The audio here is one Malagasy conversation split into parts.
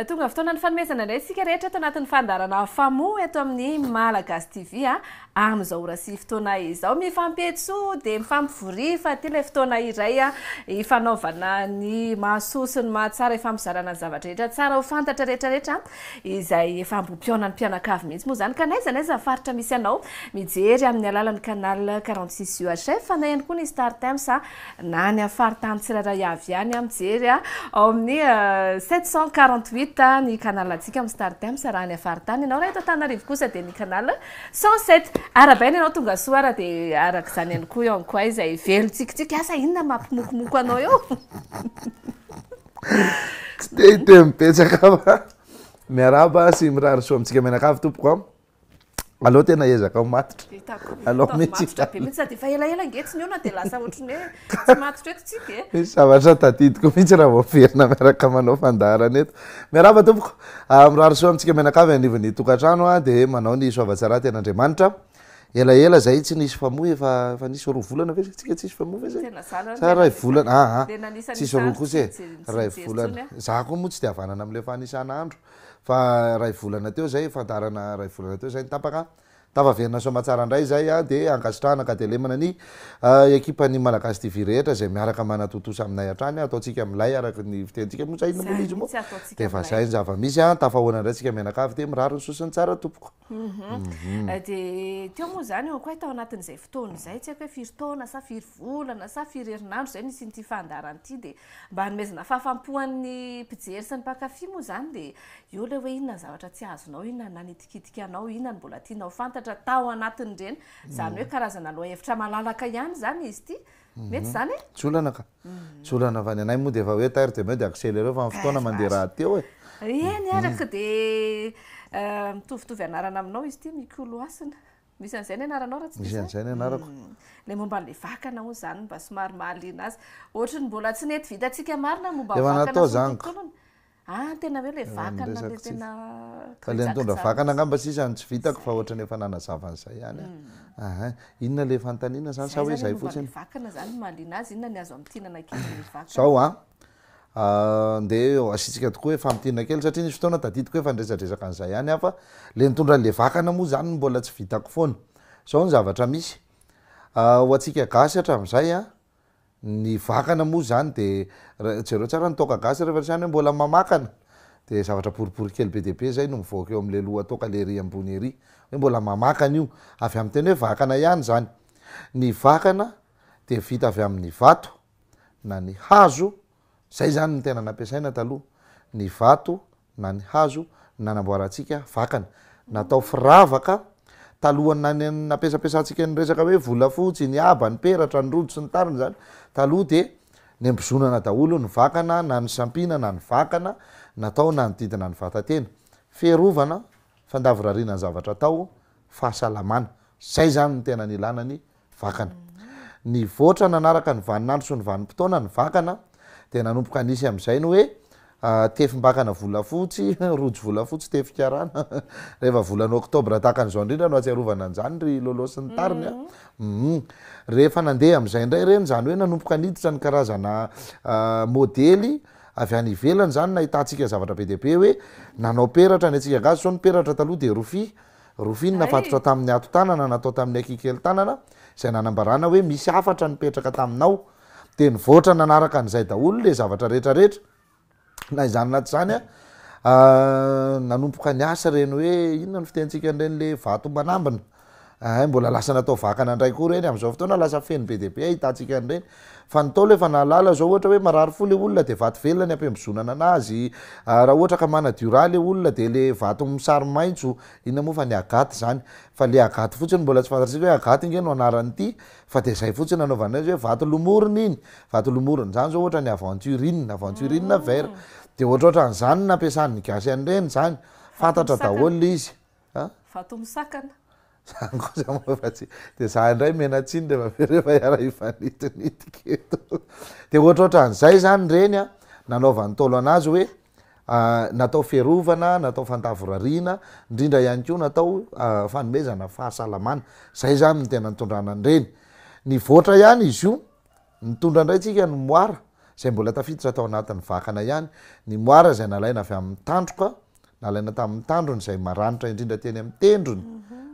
Tonga fotoana ny fanomezana indray isika rehetra ato anatin'ny fandaharana Famoha eto amin'ny Malagasy TV a. Amin'izao ora sy fotoana izao, mifampietsoa dia mifampivoria fa ity ilay fotoana iray ifanaovana ny mahasoa sy ny mahatsara, ifampizarana ny zavatra rehetra tsara ho fantatra rehetra rehetra izay efa ambohi-pihaonan'ny mpianakavy mihitsy moa izany. Ka n'aiza n'aiza faritra misy anao, mijery amin'ny alalan'ny canal 46 UHF na ihany koa ny Star Times na any amin'ny faritany tsirairay avy ihany, mijery ao amin'ny 748 ny canal antsika amin'ny Star Times raha any amin'ny faritany ianao, raha eto Antananarivo kosa dia ny canal 107. Arahabaina ianao tonga soa ara dia araka izany ihany koa eo Ankoay izay velon-tsikitsiky. Asa inona mampimokomoko anao eo? Tsy te hiteny betsaka fa miarahaba sy mirary soa amintsika mianakavy tompoko a. Aleo tena hiezaka ho matotra. Hitako. Aleo Ataovy mihitsy matotra be mihitsy sady efa elaela ange tsy nihaona dia lasa ohatran'ny hoe tsy matotra eto tsika e. Misy zavatra tadidiko mihitsy raha vao miverina miaraka manao fandaharana eto. Miarahaba tompoko. Ah, mirary soa amintsika mianakavy anivon'ny tokantrano ah, dia manao ny soavatsara ten'Andriamanitra. Elaela zay tsy nisy famoha efa efa nisy roa volana ve tsika tsisy famoha ve zay? Tena za aloha Sa ray volana ah ah. tena anisan'ny Tsisy roa kosa e. tsy nijery- tsy Ray nijery volana. intsony aho. Za koa moa tsy dia havanana amin'ilay fanisana andro fa ray volana teo zay fandaharana ray volana teo zay ny tapaka. Tafaverina soamatsara indray izay dia ankasitrahana ankadelemana ny ekipan'ny Malagasy TV rehetra izay miaraka manatontosa aminay hatrany, ataontsika milay araka ny fitenintsika moa zay inona moa ilay izy moa dia efa zay ny zava-misy an, tafahoana indray tsika mianakavy dia mirary ny soa sy ny tsara tompoko. Dia teo moa izany eo koa tao anatin'izay fotoana izay, tsy haiko hoe firy taona sa firy volana sa firy herinandro izay nisian'ity fandaharana ity dia mba hanomezana fahafampo an'ny mpijery sy ny mpankafy moa izany dia eo ilay hoe inona ny zavatra tsy azonao, inona ny nanitikitika anao, inona no mbola tianao fantatra tao anatin'ireny, izany hoe karazana lohahevitra malalaka ihany izany izy ity, mety izany e? Tsy olana ka, tsy olana fa ny anay moa dia efa hoe tairo demain dia accéléreo fa ny fotoana mandeha rahateo e. Eny ary ka dia mitovitovy anarana aminao izy ity Mikolo Hasina. Misy an'izay ny anaranao raha tsy diso Misy an'izay ny anarako. Ilay momba an'ilay vakana hono izany mba somary mahaliana azy. Ohatry ny mbola tsy nety vitantsika marina ny momba ny Efa vakana natao sy ny izany ka. tontolony. Ah, tena hoe ilay Efa vakana ilay niresaka tsika. tena Fa ilay nitondra kojakoja vakana mihitsy. angamba sisa no tsy vitako fa ohatran'ny efa nanazava an'izay ihany aho. Aha. Inona ilay fanontaniana izany sa Izay hoe izany izay momba fotsiny? an'ilay vakana izany no mahaliana azy, inona ny azo amintinana kely ilay vakana? Izao an, Ndeha asiantsika tokoa hoe famintinana kely satria nisy fotoana tadidiko hoe efa niresadresaka an'izay ihany aho fa le nitondra an'le vakana moa zany no mbola tsy vitako foana. Zao ny zavatra misy, ho antsika gasy hatramin'izay an, ny vakana moa zany de jereo tsara ny toaka gasy rehefa resahina hoe mbola mamakana de zavatra boribory kely be dia be zay no mivoaka eo am'le lohatoaka le ery ambony ery, hoe mbola mamakana io, avy amin'ny teny hoe vakana ihany zany. Ny vakana dia vita avy amin'ny vato na ny hazo, zay zany no tena nampiasaina taloha, ny vato na ny hazo nanamboarantsika vakana, natao firavaka, talohan'ny nampiasampiasantsika ny resaka hoe volafotsy, ny haba, ny peratra, ny rojo sy ny tariny zany, taloha de nembozonana daholo ny vakana na ny sampina na ny vakana natao nanodidina ny vatan-tena, fiarovana, fandavorariana ny zavatra atao, fahasalamana, zay zany no tena nilana ny vakana. Nivoatra nanaraka ny vaninandro sy ny vanim-potoana ny vakana dia nanomboka nisy amin'izay ny hoe tefim-bakana volafotsy, rojo volafotsy, tefikarana. Rehefa volana oktobra tahaka an'izao indrindra no ahatsiarovana an'izany ry Lolo sy ny tariny a. Rehefa nandeha amin'izay indray ireny, izany hoe nanomboka niditra ny karazana modely avy any ivelany izany, nahitantsika zavatra be dia be hoe nanao peratra ny antsika gasy izao, ny peratra taloha dia rofia, Rofia no nafatotra tamin'ny hato-tanana natao tamin'ny akikely-tanana, izay nanambarana hoe misy hafatra nipetraka taminao. Dia nivoatra nanaraka an'izay daholo ilay zavatra rehetra rehetra. Na izany na tsy izany an, nanomboka niasa ireny hoe, inona no fitenintsika an'ireny le vato manambina? Hay mbola lasa natao vakana indray koa ireny, amin'izao fotoana lasa feno be dia be ahitantsika an'ireny. Fa ny Ntaolo efa nahalala zao ohatra hoe marary fo le olona de vato velona ny ampiambozonana anazy, raha ohatra ka manadio rà le olona de le vato misary maitso, inona moa fa ny agate zany, fa le agate fotsiny mbola tsy fantatsika hoe agate nge no anaran'ity fa de zay fotsiny nanaovana azy hoe vato lomorina iny, vato lomorina zany zao ohatra ny aventurine, aventurine vert, de ohatrohatran'izany no nampiasan'ny gasy an'ireny zany, fantatra daholo le izy. Vato misakana. Zany kosa moa fa tsy de za indray miana-tsiny rehefa avy eo rehefa hiara-hifanitinitika eto. De ohatrohatran'izay zany ireny an, nanaovan'ny Ntaolo anazy hoe natao fiarovana, natao fandavorariana, indrindra ihany koa natao fanomezana fahasalamana. Zay zany no tena nitondrana an'ireny. Nivoatra ihany izy io, nitondra indray tsika ny moara, izay mbola tafiditra tao anatin'ny vakana ihany. Ny moara izay nalaina avy amin'ny tandroka, nalaina tamin'ny tandrony izay maranitra indrindra teny amin'ny tendrony.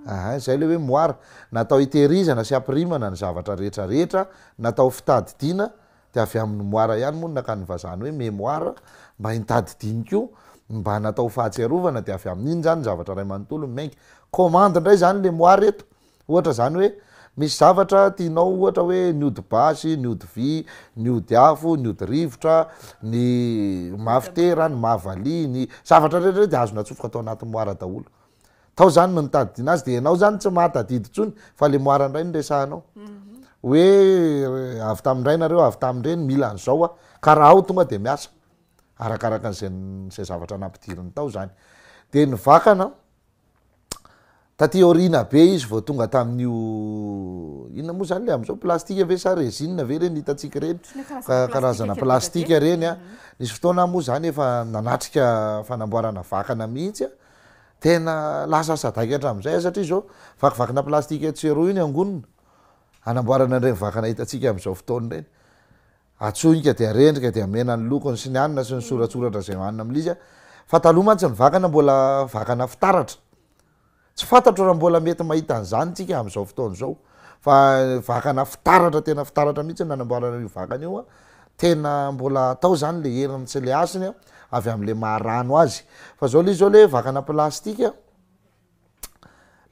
Aha, izay ilay hoe moara. Natao hitehirizana sy hampirimana ny zavatra rehetra rehetra, natao fitadidiana, dia avy amin'ny moara ihany moa no nakan'ny vazaha ny hoe mémoire, mba hitadidiany koa, mba natao ho fahatsiarovana, dia avy amin'iny izany ny zavatra iray manontolo no miainga. Commande indray izany ilay moara eto. Ohatra izany hoe misy zavatra tianao ohatra hoe ny ody basy, ny ody vy, ny ody afo, ny ody rivotra, ny mahafitera, ny mahavalia, ny zavatra rehetra rehetra dia azonao atsofoka atao anaty moara daholo. Tao izany no nitadidiana azy dia ianao izany tsy mahatadidy intsony fa le moara indray no resahanao. Hoe avy tamin-dray nareo, avy tamin-dreny, mila an'izao aho. Ka raha ao tonga dia miasa. Arakaraka an'izay izay zavatra nampidiriny tao izany. Dia ny vakana. Taty aoriana be izy vao tonga tamin'io, inona moa zany le am'zao, plastika ve sa résine ve reny hitantsika ireny? Karazana plastika ireny an, nisy fotoana aho moa zany efa nanatrika fanamboarana vakana mihitsy an, tena lasa sadaika hatramin'izay aho satria zao vakivakina plastika etsy sy eroa io ny angonina hanamboarana an'ireny vakana hitantsika am'zao fotoana ireny. Atsonika dia rendrika dia mena ny lokony sy ny hanina sy ny soratsoratra izay hanina amin'ilay izy a. Fa taloha mantsy ny vakana mbola vakana fitaratra. Tsy fantatro raha mbola mety mahita an'izany tsika amin'izao fotoana izao. Fa vakana fitaratra tena fitaratra mihitsy ny nanamboarana io vakana io a. Tena mbola atao izany le heriny sy le hasiny a, avy amin'le maha rano azy. Fa zao le izy zao le vakana plastika.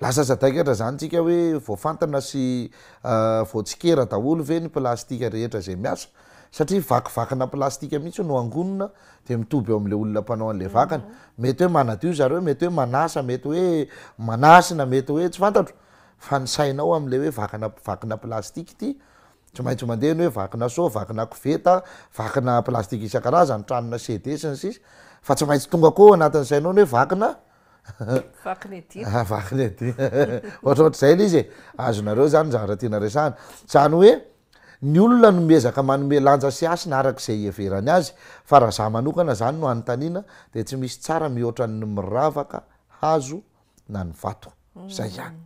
Lasa sadaikatra zany tsika hoe voafantina sy voatsikera daholo ve ny plastika rehetra izay miasa? Satria vakivakina plastika mihitsy no angonina de mitoby eo am'le olona mpanao an'le vakana. Mety hoe manadio zareo, mety hoe manasa, mety hoe manasina, mety hoe tsy fantatro fa ny sainao am'le hoe vakana vakina plastika ity, tsy maintsy mandeha ny hoe vakina seau, vakina koveta, vakina plastika isan-karazany, tranona CD sy ny sisa fa tsy maintsy tonga koa ao anatin'ny sainao ny hoe vakina Vakiny edina. Vakiny edina. Ohatrohatr'izay ilay izy e. Azonareo izany ny zavatra tiana resahana. Izany hoe ny olona no miezaka manome lanja sy hasina araka izay iheverany azy, fa raha za manokana izany no anontaniana dia tsy misy tsara mihoatra ny miravaka hazo na ny vato. Izay ihany.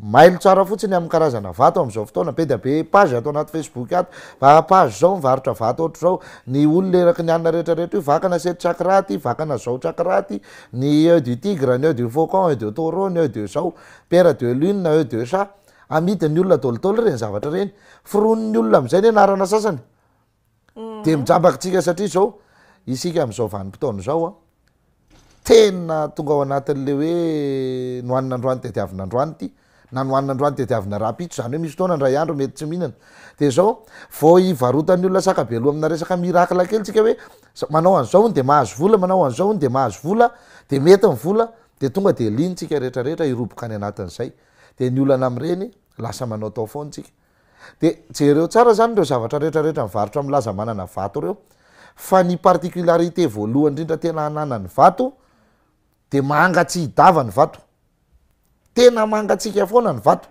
Mailo tsara fotsiny amin'ny karazana vato amin'izao fotoana, be dia be page ato anaty facebook ato, fa page zao mivarotra vato ohatr'izao, ny olona eraky ny anona rehetra rehetra io vakana sept chakra ty, vakana zao chakra ty, ny oeil du tigre, ny oeil du faucon, oeil de taureau, ny oeil de zao, pierre de lune, oeil de chat, amidin'ny olona dôlidôly ireny zavatra ireny, foronin'ny olona amin'izay ny anarana sasany, de mijabaka tsika satria zao isika amin'izao vanim-potoana izao an, tena tonga ao anatin'le hoe nohanina androany tediavina androany ity na nohanina androany tediavina rahampitso, zany hoe misy fotoana ndray andro mety tsy mihinana, de zao vao hivarotan'ny olona saka be loha amina resaka miracle kely tsika hoe manao an'izao hono de mahazo vola, manao an'izao hono de mahazo vola, de mety ny vola, de tonga de liana tsika rehetra rehetra hiroboka any anatin'izay, de ny olana amin'ireny lasa manaotao foana tsika. De jereo tsara zany ireo zavatra rehetra rehetra mivarotra milaza manana vato ireo fa ny particularité voalohany indrindra tena ananan'ny vato de mangatsiadava ny vato, tena mangatsiaka foana ny vato,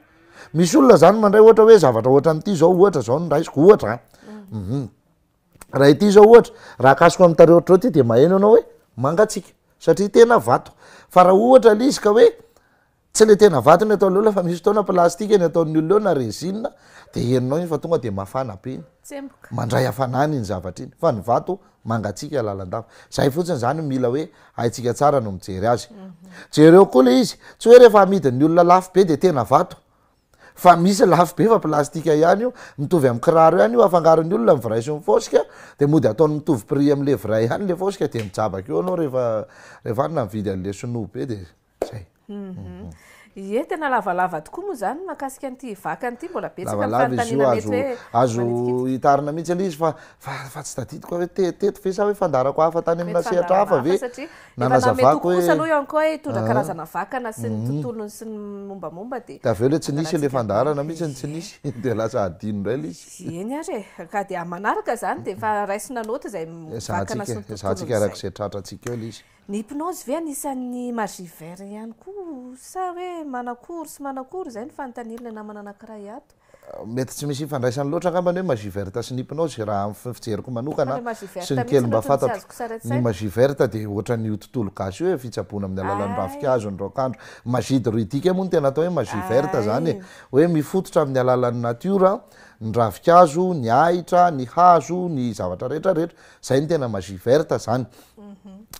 misy olona zany mandray ohatra hoe zavatra ohatran'ity zao ohatra zao no raisiko ohatra an, raha ity zao ohatra raha akasoko amin'ny tarehy ohatr'izao ty de maheno ianao hoe mangatsiaka satria tena vato, fa raha ohatra le izy ka hoe Tsy le tena vato ny ataon'ny olona fa misy fotoana plastique ny ataon'ny olona eo na résine de henonao iny fa tonga de mafana be iny. Tsemboka. Mandray hafanana iny zavatra iny fa ny vato mangatsiaka lalandava. Zay fotsiny zany mila hoe haintsika tsara no mijery azy. Jereo koa le izy, tsy hoe rehefa amidin'ny olona lafo be de tena vato fa misy lafo be fa plastique ihany io, mitovy amin'ny kiraro ihany io, afangaron'ny olona ny vrai sy ny fausse de mody ataony mitovy prix am'le vrai ihany le fausse de mijabaka eo anao rehefa rehefa any na mividy an'le sinoa be de. Zay. Mhm. Ie, tena lavalava tokoa moa izany mahakasika an'ity vakana ity, mbola betsaka ny Lavalava izy io, fanontaniana mety azo hoe azo manitikitika. hitarina mihitsy ilay izy fa fa fa tsy tadidiko hoe te- teto ve sa hoe fandaharako hafa tany amina Mety sehatra fandaharana hafa hafa ve satria efa nanome nanazavako toky kosa hoe aloha ihany koa hoe hitondra Ah. karazana vakana sy ny tontolony sy ny mombamomba dia Dia avy eo ilay tsy nisy ilay angalantsika fandaharana mihitsy no tsy nisy dia lasa hadino indray ilay izy. Eny ary e, ka dia manaraka izany dia efa raisina naoty izay vakana sy ny Ezahantsika tontolony ezahantsika araka izay. izay tratrantsika eo ilay izy. Ny hypnose ve anisan'ny magie vert ihany koa sa hoe manakory sy manakory? Izay no fanontanian'ilay namana anankiray ato. Mety tsy misy ifandraisany loatra angamba ny hoe magie verte sy ny hypnose raha amin'ny fijeriko manokana sy ny kely mba fantatro. Ny magie verte dia ohatran'io tontolo gasy io e, fitsaboana amin'ny alalan'ny ravinkazo, ny raokandro. Magie druidique moa no tena atao hoe magie verte zany e, hoe mifototra amin'ny alalan'ny natiora, ny ravinkazo, ny ahitra, ny hazo, ny zavatra rehetra rehetra. Zay no tena magie verte zany.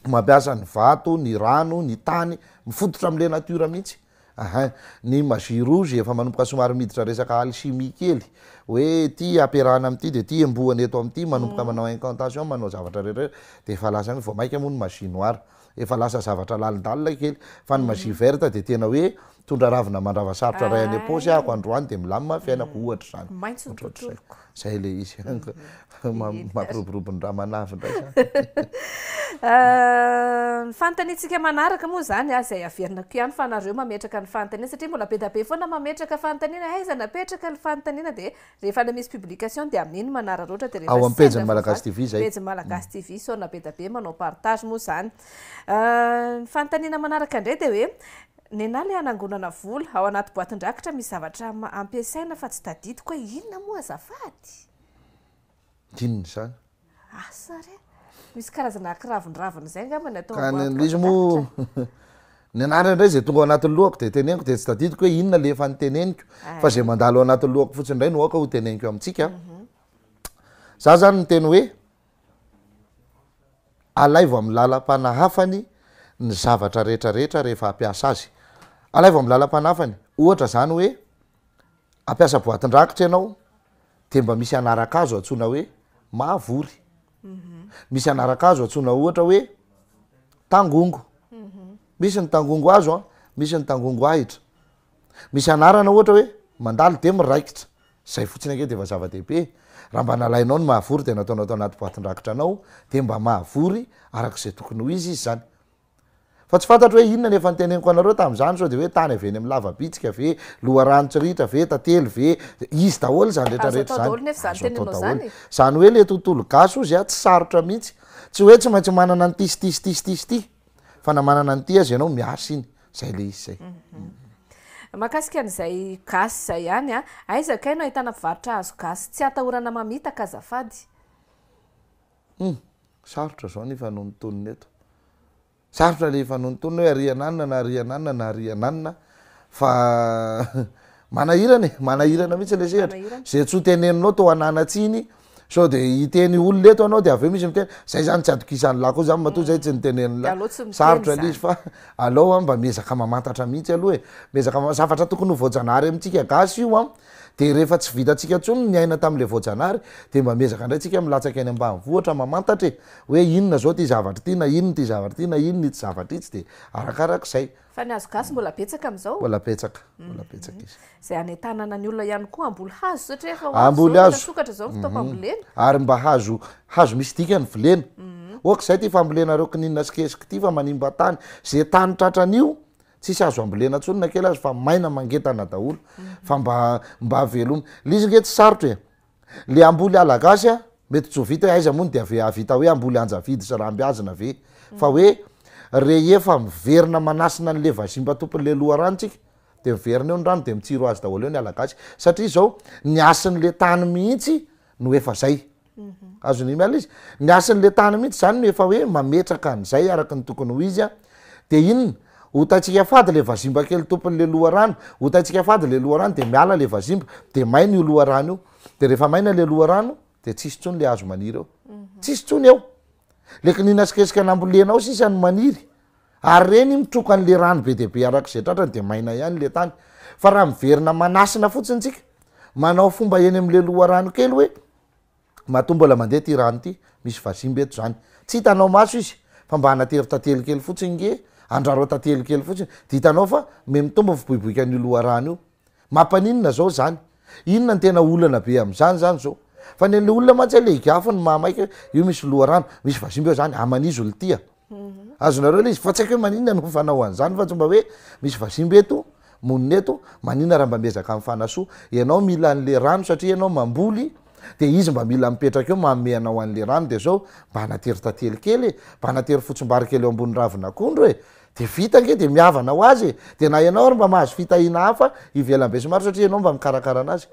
Mampiasa ny vato, ny rano, ny tany, mifototra amle nature mihitsy. Ahin. Ny magie rouge efa manomboka somary miditra resaka alchimie kely, hoe ty ampiarahana amty de ty embohana eto amty, manomboka manao incantation, manao zavatra rehetra rehetra, de efa lasa any, vao maika moa ny magie noire, efa lasa zavatra lalindalina kely, fa ny magie verte de tena hoe mitondra ravina mandrava sarotra ray any am-paosy ahako androany de milamina ny fiainako, ohatra izany. Maitso ny tontoloko. Zay le izy. Mampiroborobo ny ramanavy indray zany. Ny fanontaniantsika manaraka moa izany, izay averinako ihany fa nareo mametraka ny fanontaniana satria mbola be dia be foana mametraka fanontaniana, aiza napetraka ny fanontaniana dia rehefa ilay misy publication dia amin'iny manararaotra dia rehefa Ao amin'ny pejin'ny Malagasy TV izay. Pejin'ny Malagasy TV, saona be dia be manao partage moa izany. Ny fanontaniana manaraka indray dia hoe Nenah le hanangonana vola, ao anaty boatin-drakitra misy zavatra ampiasaina fa tsy tadidiko hoe inona moa azafady? Inona izany? Asa re! Misy karazana kiravindravina izay angamba ny atao Ka ny an'ilay izy moa ny anarany indray izay tonga ao anatin'ny lohako dia teneniko dia tsy tadidiko hoe inona le efa niteneniko fa izay mandalo ao anatin'ny lohako fotsiny indray no aoka ho teneniko amintsika. Za zany niteny hoe Alaivo amin'ny lalam-panahafany ny zavatra rehetra rehetra rehefa hampiasa azy. Alaivo amin'ny lalam-panahafany, ohatra izany hoe hampiasa boatin-drakitra ianao dia mba misy anaran-kazo antsoina hoe mahavory. Misy anaran-kazo antsoina ohatra hoe tangongo. Misy ny tangongo hazo an, misy ny tangongo ahitra. Misy anarana ohatra hoe mandalo dia miraikitra. Zay fotsiny ange dia efa zava-dehibe e. Raha mba nalainao ny mahavory dia nataonao tao anaty boatin-drakitra anao dia mba mahavory araka izay tokony ho izy izy izany. Fa tsy fantatro hoe inona ny efa noteneniko anareo tamin'izany sao dia hoe tany avy eny amin'ny lava-bitsika ve, loharano tsy ritra ve, tantely ve, izy daholo izany Azo rehetrarehetra atao izany. daholo nefa izany Azo atao teninao daholo. izany e. Izany hoe le tontolo gasy hozy a, tsy sarotra mihitsy. Tsy hoe tsy maintsy manana an'ity sy ity sy ity sy ity sy ity. Fa na manana an'ity aza ianao miasa iny. Zay le izy zay. Mahakasika an'izay gasy izay ihany a, aiza kay no ahitana mpivarotra hazo gasy tsy atahorana mamitaka azafady? Hum, sarotra zao ny hifanonontonona eto. Sarotra le hifanonontonona hoe ary ananona na ary ananona na ary ananona fa manahirana e, manahirana mihitsy le sehatra. Zay tsy ho teneninao toa ananatsiny Sao de hiteny olona eto anao de avy eo misy miteny zay zany tsy atokisan'lah koa zany matoa zay tsy nitenen'lah. Sarotra le izy fa aleo an mba miezaka mamantatra mihitsy aloha e. Miezaka ma- zavatra tokony ho voajanahary amintsika gasy io an, de rehefa tsy vitantsika intsony ny miaina tam'le voajanahary de mba miezaka indray tsika milatsaka eny ambanivohitra mamantatra e, hoe inona zao ty zavatra ty na inona ty zavatra ty na inona itsy zavatra itsy de arakarak'izay. Fa ny hazo gasy mbola betsaka amin'izao? Mbola betsaka, mbola betsaka izy. Izay hanentanana ny olona ihany koa hamboly hazo satria efa ho avy Hamboly izao, hazo. misokatra izao ny fotoam-pambolena. Ary mba hazo, hazo misy dikany volena. Ok izay ty fambolenareo kininina sy kesika ity fa manimba tany. Ze tany tratran'io, tsisy azo ambolena intsony na kely aza fa maina mangetana daholo. Fa mba, mba velomy. Le izy nge tsy sarotra e. Le hamboly ala gasy a, mety tsy ho vita hoe aiza moa no de ave hahavita hoe hamboly anjavidy sy rambiazina ve? Fa hoe rehefa miverina manasina an'le vazimba tompon'le loharano tsika de miverina eo ny rano de mitsiro azy daholo eo ny ala gasy satria zao ny hasin'le tany mihitsy no efa zay. Azon'i Mialy izy? Ny hasin'le tany mihitsy zany no efa hoe mametraka an'izay araka ny tokony ho izy a, de inona? Hotaintsika fady le vazimba kely tompon'le loharano, hotaintsika fady le loharano de miala le vazimba, de maina io loharano io, de rehefa maina le loharano de tsisy tsony le hazo maniry eo, tsisy tsony eo, le kinina sy kesika nambolenao sisa no maniry, ary reny mitroka an'le rano be dia be arak'izay tratrany de maina ihany le tany, fa raha miverina manasina fotsiny tsika, manao fomba eny am'le loharano kely hoe, Matoa mbola mandeha ity rano ity, misy vazimba eto zany. Tsy hitanao maso izy fa mba anatero tantely kely fotsiny nge, andrarao tantely kely fotsiny de hitanao fa me mitombo ny fiboiboikan'io loharano io. Mampaninona zao zany? Inona no tena olana be am'zany zany zao? Fa ny an'le olona mantsy le higafy no mahamaika hoe io misy loharano, misy vazimba eo zany, aman'izy olo tia. Azonareo le izy? Fa tsy haiko hoe maninona no fanao an'zany fa tsy mba hoe misy vazimba eto, monina eto, maninona raha mba miezaka mifanasoa? Ianao mila an'le rano satria ianao mamboly. de izy mba mila mipetraka eo manome anao an'le rano de zao mba anatery tantely kely e, mba anatery fotsimbary kely eo ambony ravin'akondro e, de vita ange de mihavana ho azy e, de na ianao ary mba mahazo fitahiana hafa ivelan'ny besinimaro satria ianao mba mikarakara anazy.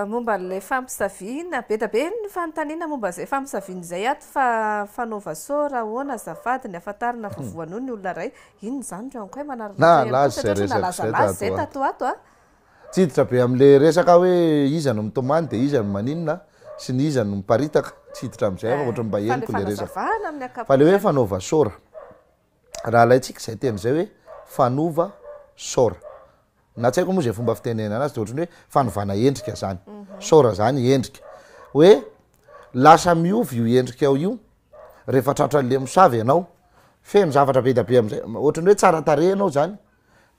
Momba an'ilay fampisaviana, be dia be ny fanontaniana momba izay fampisaviana izay ato fa fanaova sort ahoana azafady ny ahafantarana fa voan'io ny olona iray, inona izany ry Ankoay manararaotra ihany koa satria ohatran'ny nalazalaza izay tato ho ato a. Tsy hiditra be amin'ilay resaka hoe iza no mitomany dia iza no maninona sy ny iza no miparitaka, tsy hiditra amin'izay aho fa ohatran'ny mba henoko ilay resaka. Fa ilay hoe fanaova sort, raha alaintsika izay teny izay hoe fanova sort, Na tsy haiko moa izay fomba fitenenana azy de ohatran'ny hoe fanovana endrika zany. Sort zany endrika. Hoe lasa miova io endrikao io rehefa tratran'le mosavy ianao. Feno zavatra be dia be am'zay, ohatran'ny hoe tsara tarehy ianao zany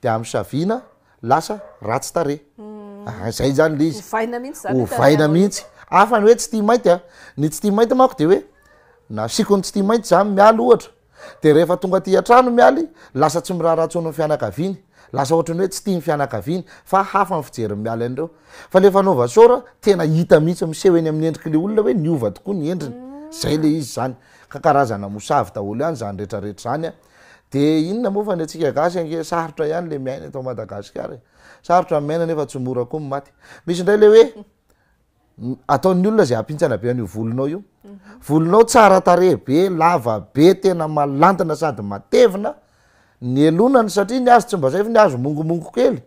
de amosavina lasa ratsy tarehy. Ah, zay zany le izy. Ovaina mihitsy zany io Ovaina tarehy anao io. mihitsy. Hafa ny hoe tsy tia mainty a. Ny tsy tia mainty manko de hoe nasiako ny tsy tia mainty zany mialy ohatra. De rehefa tonga aty an-trano Mialy, lasa tsy miraharaha intsony ny fianakaviany, lasa ohatran'ny hoe tsy tia ny fianakaviany, fa hafa ny fijerin'i Mialy an'ireo. Fa le fanaova sort, tena hita mihitsy miseho eny amin'ny endrik'le olona hoe niova tokoa ny endriny. Zay le izy zany. Ka karazana mosavy daholo ihany zany retraretra zany an. De inona moa fa ny antsika gasy ange sarotra ihany le miaina eto Madagasikara e. Sarotra ny miaina nefa tsy mora koa ny maty. Misy indray le hoe Ataon'ny olona izay hampintsana be an'io volonao io. Volonao tsara tarehy be, lava be, tena malantina sady matevina. Ny elonany satria ny azy tsy mba zay fa ny azy mongomongo kely.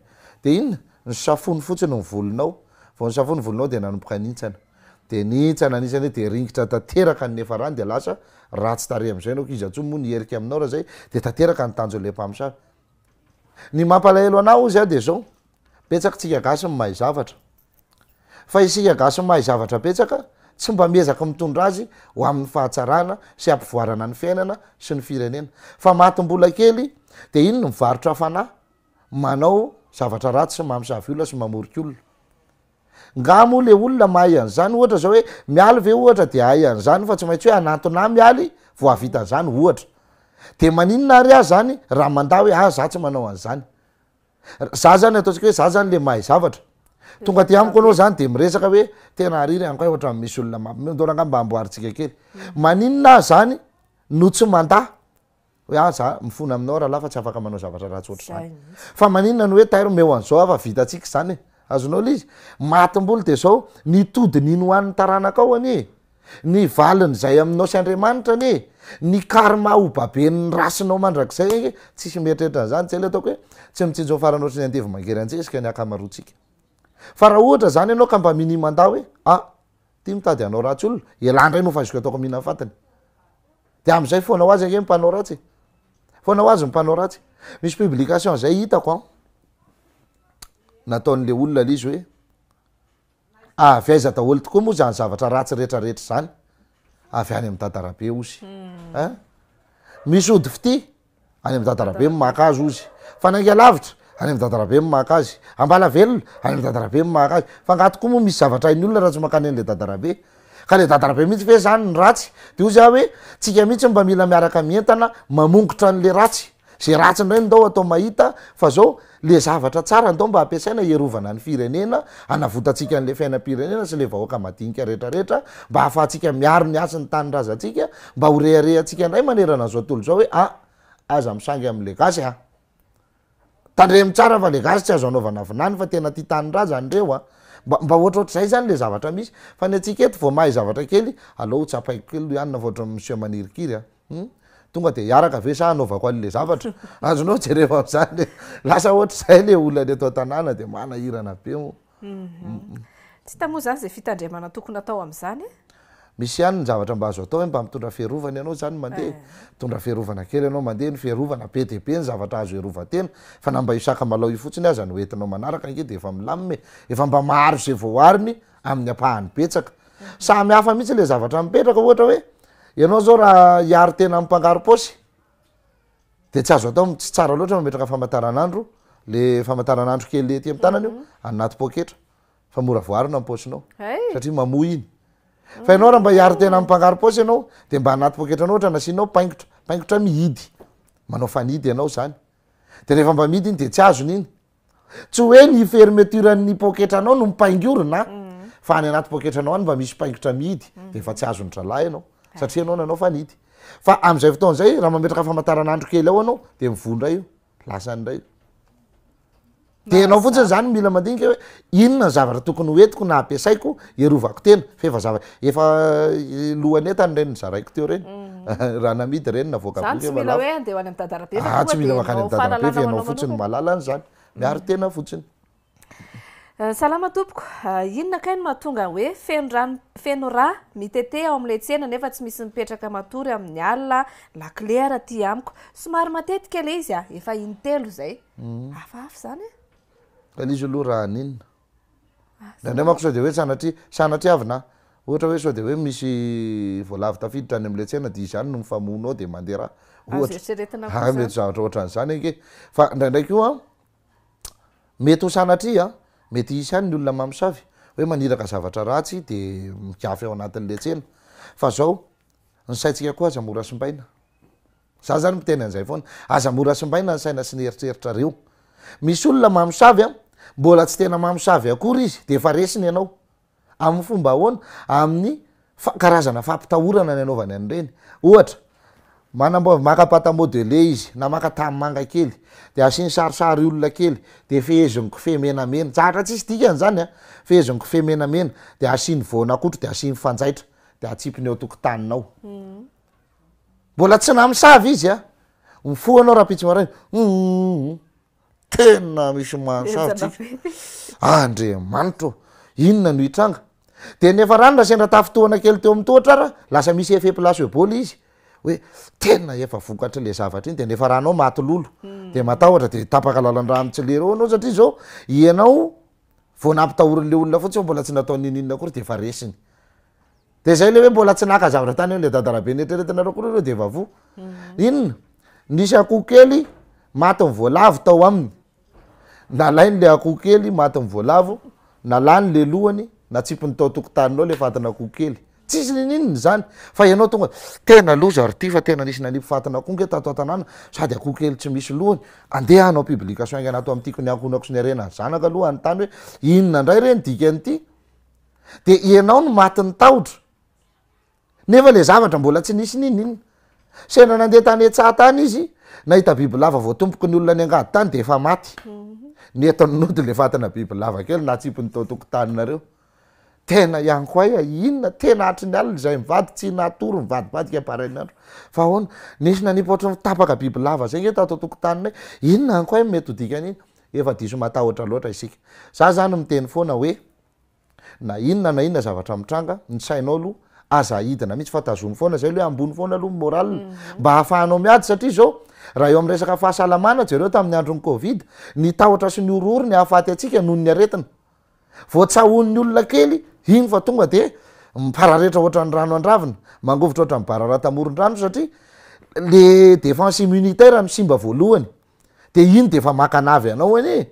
De inona? Nisafony fotsiny ny volonao. Vao nisafony ny volonao de nanomboka nihintsana. De nihintsana, nihintsana de ringitra tanteraka ny niafarany de lasa ratsy tarehy am'zay ianao, k'iza intsony moa ny hierika aminao raha zay, de tanteraka ny tanjon'ilay mpamosavy. Ny mampalahelo anah hozy ah de zao, betsaka tsika gasy ny mahay zavatra. Fa isika gasy mahay zavatra betsaka tsy mba miezaka mitondra azy ho amin'ny fahatsarana sy hampivoarana ny fiainana sy ny firenena. Fa matim-bola kely de iny no mivarotra fanahy manao zavatra ratsy sy mamosavy olona sy mamorika olona. Nga moa le olona mahay an'izany ohatra zao hoe Mialy ve ohatra de hahay an'izany fa tsy maintsy hoe hanantona ahy Mialy vao hahavita an'izany ohatra. De maninona ary aho zany raha mandà hoe ah za tsy manao an'izany. Za zany ataontsika hoe za zany le mahay zavatra. Tonga aty amiko anao zany de miresaka hoe tena ariry amiko hay ohatran'ny misy olona mampime, ndao rangah mba amboarintsika kely. Maninona aho zany no tsy mandà hoe ah za mifona aminao rahalahy fa tsy afaka manao zavatra ratsy ohatr'izany. Fa maninona no hoe tairo omeo an'izao aho fa vitantsika izany e. Azonao le izy? Matim-bolo de zao, ny tody nino ho an'ny taranakao anie e. Ny valin'izay aminao sy Andriamanitra anie e! Ny karma ho baben'ny rasinao mandrakizay ange, tsisy mieritreritra an'izany, zay le ataoko hoe tsy mitsinjo ny farany ohatry ny andevo mangery an-jezika ny ankamaroantsika. Fa raha ohatra zany ianao ka mba minia mandà hoe ah! ty mitady hanao ratsy olona, elah ndray no fahaiziko ataoko mihinana fatiny. De am'zay foana ho azy ange ny mpanao ratsy e! Foana ho azy ny mpanao ratsy. Misy publication zay hitako an, nataon'le olona le izy hoe, Avy aiza daholo tokoa moa zany zavatra ratsy rehetra rehetra zany? Avy any amin'i Dadarabe ozy. Hein? Misy ody fitia, any amin'i Dadarabe no maka azy ozy. Fanainga lavitra, any amin'i Dadarabe no maka azy. Ambalavelona, any amin'i Dadarabe no maka azy. Fa angaha tokoa moa misy zavatra hain'ny olona raha tsy mankany an'ilay Dadarabe? Ka le Dadarabe mihitsy ve zany ny ratsy? De ozy aho hoe, tsika mihitsy mba mila miaraka mientana mamongotra an'le ratsy. Ze ratsy ndray ndao atao mahita fa zao le zavatra tsara ndao mba ampiasaina hierovana ny firenena hanavotantsika anle fiainam-pirenena sy le vahoaka madinika retraretra mba hahafahantsika miaro ny hasin'ny tanindrazantsika mba ho reharehantsika ndray manerana an'zao tontolo zao hoe a aza misangy amle gasy a tandremo tsara fa le gasy tsy azo anaovana vinany fa tena tia tanindrazany reo a mba mba ohatrohatr'izay zany le zavatra misy fa ny antsika eto vao mahay zavatra kely aleo ho tsapaiko kely aloha ihany na fa ohatran'ny monsieur manirikiry a Hum? Tonga de hiaraka ve sa hanaovako an'le zavatra? Azonao jereo am'zany e. Lasa ohatr'izay le olana eto an-tanàna de manahirana be moa. Tsy hita moa zany zay fitandremana tokony atao am'zany e? Misy ihany ny zavatra mba azo atao hoe mba mitondra fiarovana ianao zany mandeha. Mitondra fiarovana kely ianao mandeha, ny fiarovana be dia be ny zavatra azo iarovan-tena fa na mba io sakamalao io fotsiny aza no entinao manaraka ange de efa milamina e. Efa mba maharo izay voaariny amin'ny ampahany betsaka. Samy hafa mihitsy le zavatra mipetraka ohatra hoe ianao zao raha hiaro tena amin'ny mpangaro-paosy de tsy azo atao, tsy tsara loatra mametraka famantaranandro, le famantaranandro kely ety amin'ny tanana io anaty poketra fa mora voarina ny paosinao satria mamoa iny. Fa ianao raha mba hiaro tena amin'ny mpangaro-paosy ianao de mba anaty poketranao ohatra nasianao paingotra, paingotra mihidy, manao fanidy ianao zany, de rehefa mba mihidy iny de tsy azony iny. Tsy hoe ny fermeture-n'ny poketranao no mipaingorina an! Fa any anaty poketranao any mba misy paingotra mihidy de efa tsy azon-dralahy ianao satria ianao nanao fanidy. Fa am'izay fotoana izay raha mametraka famantaranandro kely ao ianao de mivoha indray io, lasa any indray io. De ianao fotsiny zany mila mandinika hoe inona ny zavatra tokony ho entiko na ampiasaiko hiarovako tena fa efa zava- efa lohan'entana ireny nozaraiko teo ireny, raha namidy ireny navoaka Zany boky tsy efa mila lafo. hoe andeha ho any amin'ny dadarabe fa Ah, tsy tonga mila de mankany ianao amin'ny dadarabe fahalalana fa ho ianao anao fotsiny manokana. mahalala an'izany, miaro tena fotsiny. Salama tompoko, inona kay no mahatonga hoe feno rano feno rà mitete ao amin'ilay tsena nefa tsy misy mipetraka matory amin'ny alina, lakile ary aty amiko. Somary matetika ilay izy a, efa intelo izay. Hafahafa izany e. Fa ilay izy aloha raha haninona? Indraindray manko sao dia hoe sanatria, sanatria avy na, ohatra hoe sao dia hoe misy voalavo tafiditra any amin'ilay tsena dia izy ihany no mifamono ao dia mandeha rà, Azo ohatra. eritreretina koa Ah, izany. mety zavatra ohatran'izany ange. Fa indraindray koa an, Mety ho sanatria an, mety hisy ihany ny olona mamosavy, hoe maniraka zavatra ratsy de migafy ao anatin'le tsena. Fa zao, ny saintsika koa aza mora simbaina. Za zany miteny an'izay foana, aza mora simbaina ny saina sy ny eritreritrareo. Misy olona mamosavy an, mbola tsy tena mamosavy akory izy de efa resiny ianao. Amin'ny fomba ahoana? Amin'ny fa- karazana fampitahorana ny anaovany an'ireny. Ohatra, manamboa- maka pâte à modeler izy, na maka tanimanga kely, de asiany sarisary olona kely, de feheziny kofehy menamena, zavatra tsisy dikany zany an, feheziny kofehy menamena, de asiany voan'akotry, de asiany fanjaitra, de atsipiny eo an-tokotaninao. Mbola tsy namosavy izy an, mifoha anao rahampitso maraina, humm. Tena misy mahasarotra Henjana be. Andriamanitra ô! Inona no hitranga? De nefa rano raha sendra tafintohana kely teo amin'ny tohatra ara, lasa misy effet placebo le izy, hoe tena efa vokatry le zavatra iny, de nefa ranao maty lolo, de matahotra de tapaka lalan-drà mitsilera eo anao satria zao ianao vao nampitahorin'le olona fotsiny fa mbola tsy natao n'inon'inona akory de efa resiny. De zay le hoe mbola tsy naka zavatra tany le dada Rabe neritreretinareo koa reo de efa voa. Inona? Nisy akoho kely matin'ny voalavo tao aminy. Nalainy le akoho kely matin'ny voalavo, nalany le lohany, natsipiny tao an-tokotaniny ao le fatin'akoho kely. Tsisy ninininona izany fa ianao tonga, tena loza ry ty fa tena nisy nanipy fatin'akoho nge tato an-tanàna, sady akoho kely tsy misy lohany, andeha hanao publication haingana ato amin'ny tiako ny ankohonako sy ny harena ny zanaka aloha hanontany hoe inona indray re ny dikan'ity? De ianao no matin'ny tahotra nefa le zavatra mbola tsy nisy n'inon'inona. Sendra nandeha tany an-tsaha tany izy, nahita bibilava voatompoky ny olona niangady tany de efa maty. Nentiny nody le fatina bibilava kely natsipiny tao an-tokotaninareo. Tena ihany koa hay inona, tena hatry ny alina izay mivady tsy natory nivadibadika am-parain'andro. Fa ahoana? Nisy nanipy ohatran'ny tapaka bibilava zay nge tato an-tokotaninay, inona ihany koa hay mety ho dikan'iny? Efa diso matahotra loatra isika. Za zany miteny foana hoe na inona na inona zavatra mitranga, ny sainao aloha aza ahidina mihitsy fa tazomy foana zay aloha hoe ambony foana aloha ny moral mba ahafahanao miady satria zao raha eo amin'ny resaka fahasalamana jereo tamin'ny andron'ny covid, ny tahotra sy ny horohoro ny hahafaty antsika noho ny aretina. Vao tsahoan'ny olona kely iny fa tonga de mipararetra ohatran'ny rano an-dravina, mangovitra ohatran'ny bararata amoron-drano satria le défense immunitaire no simba voalohany de iny de efa maka anavy anao anie e.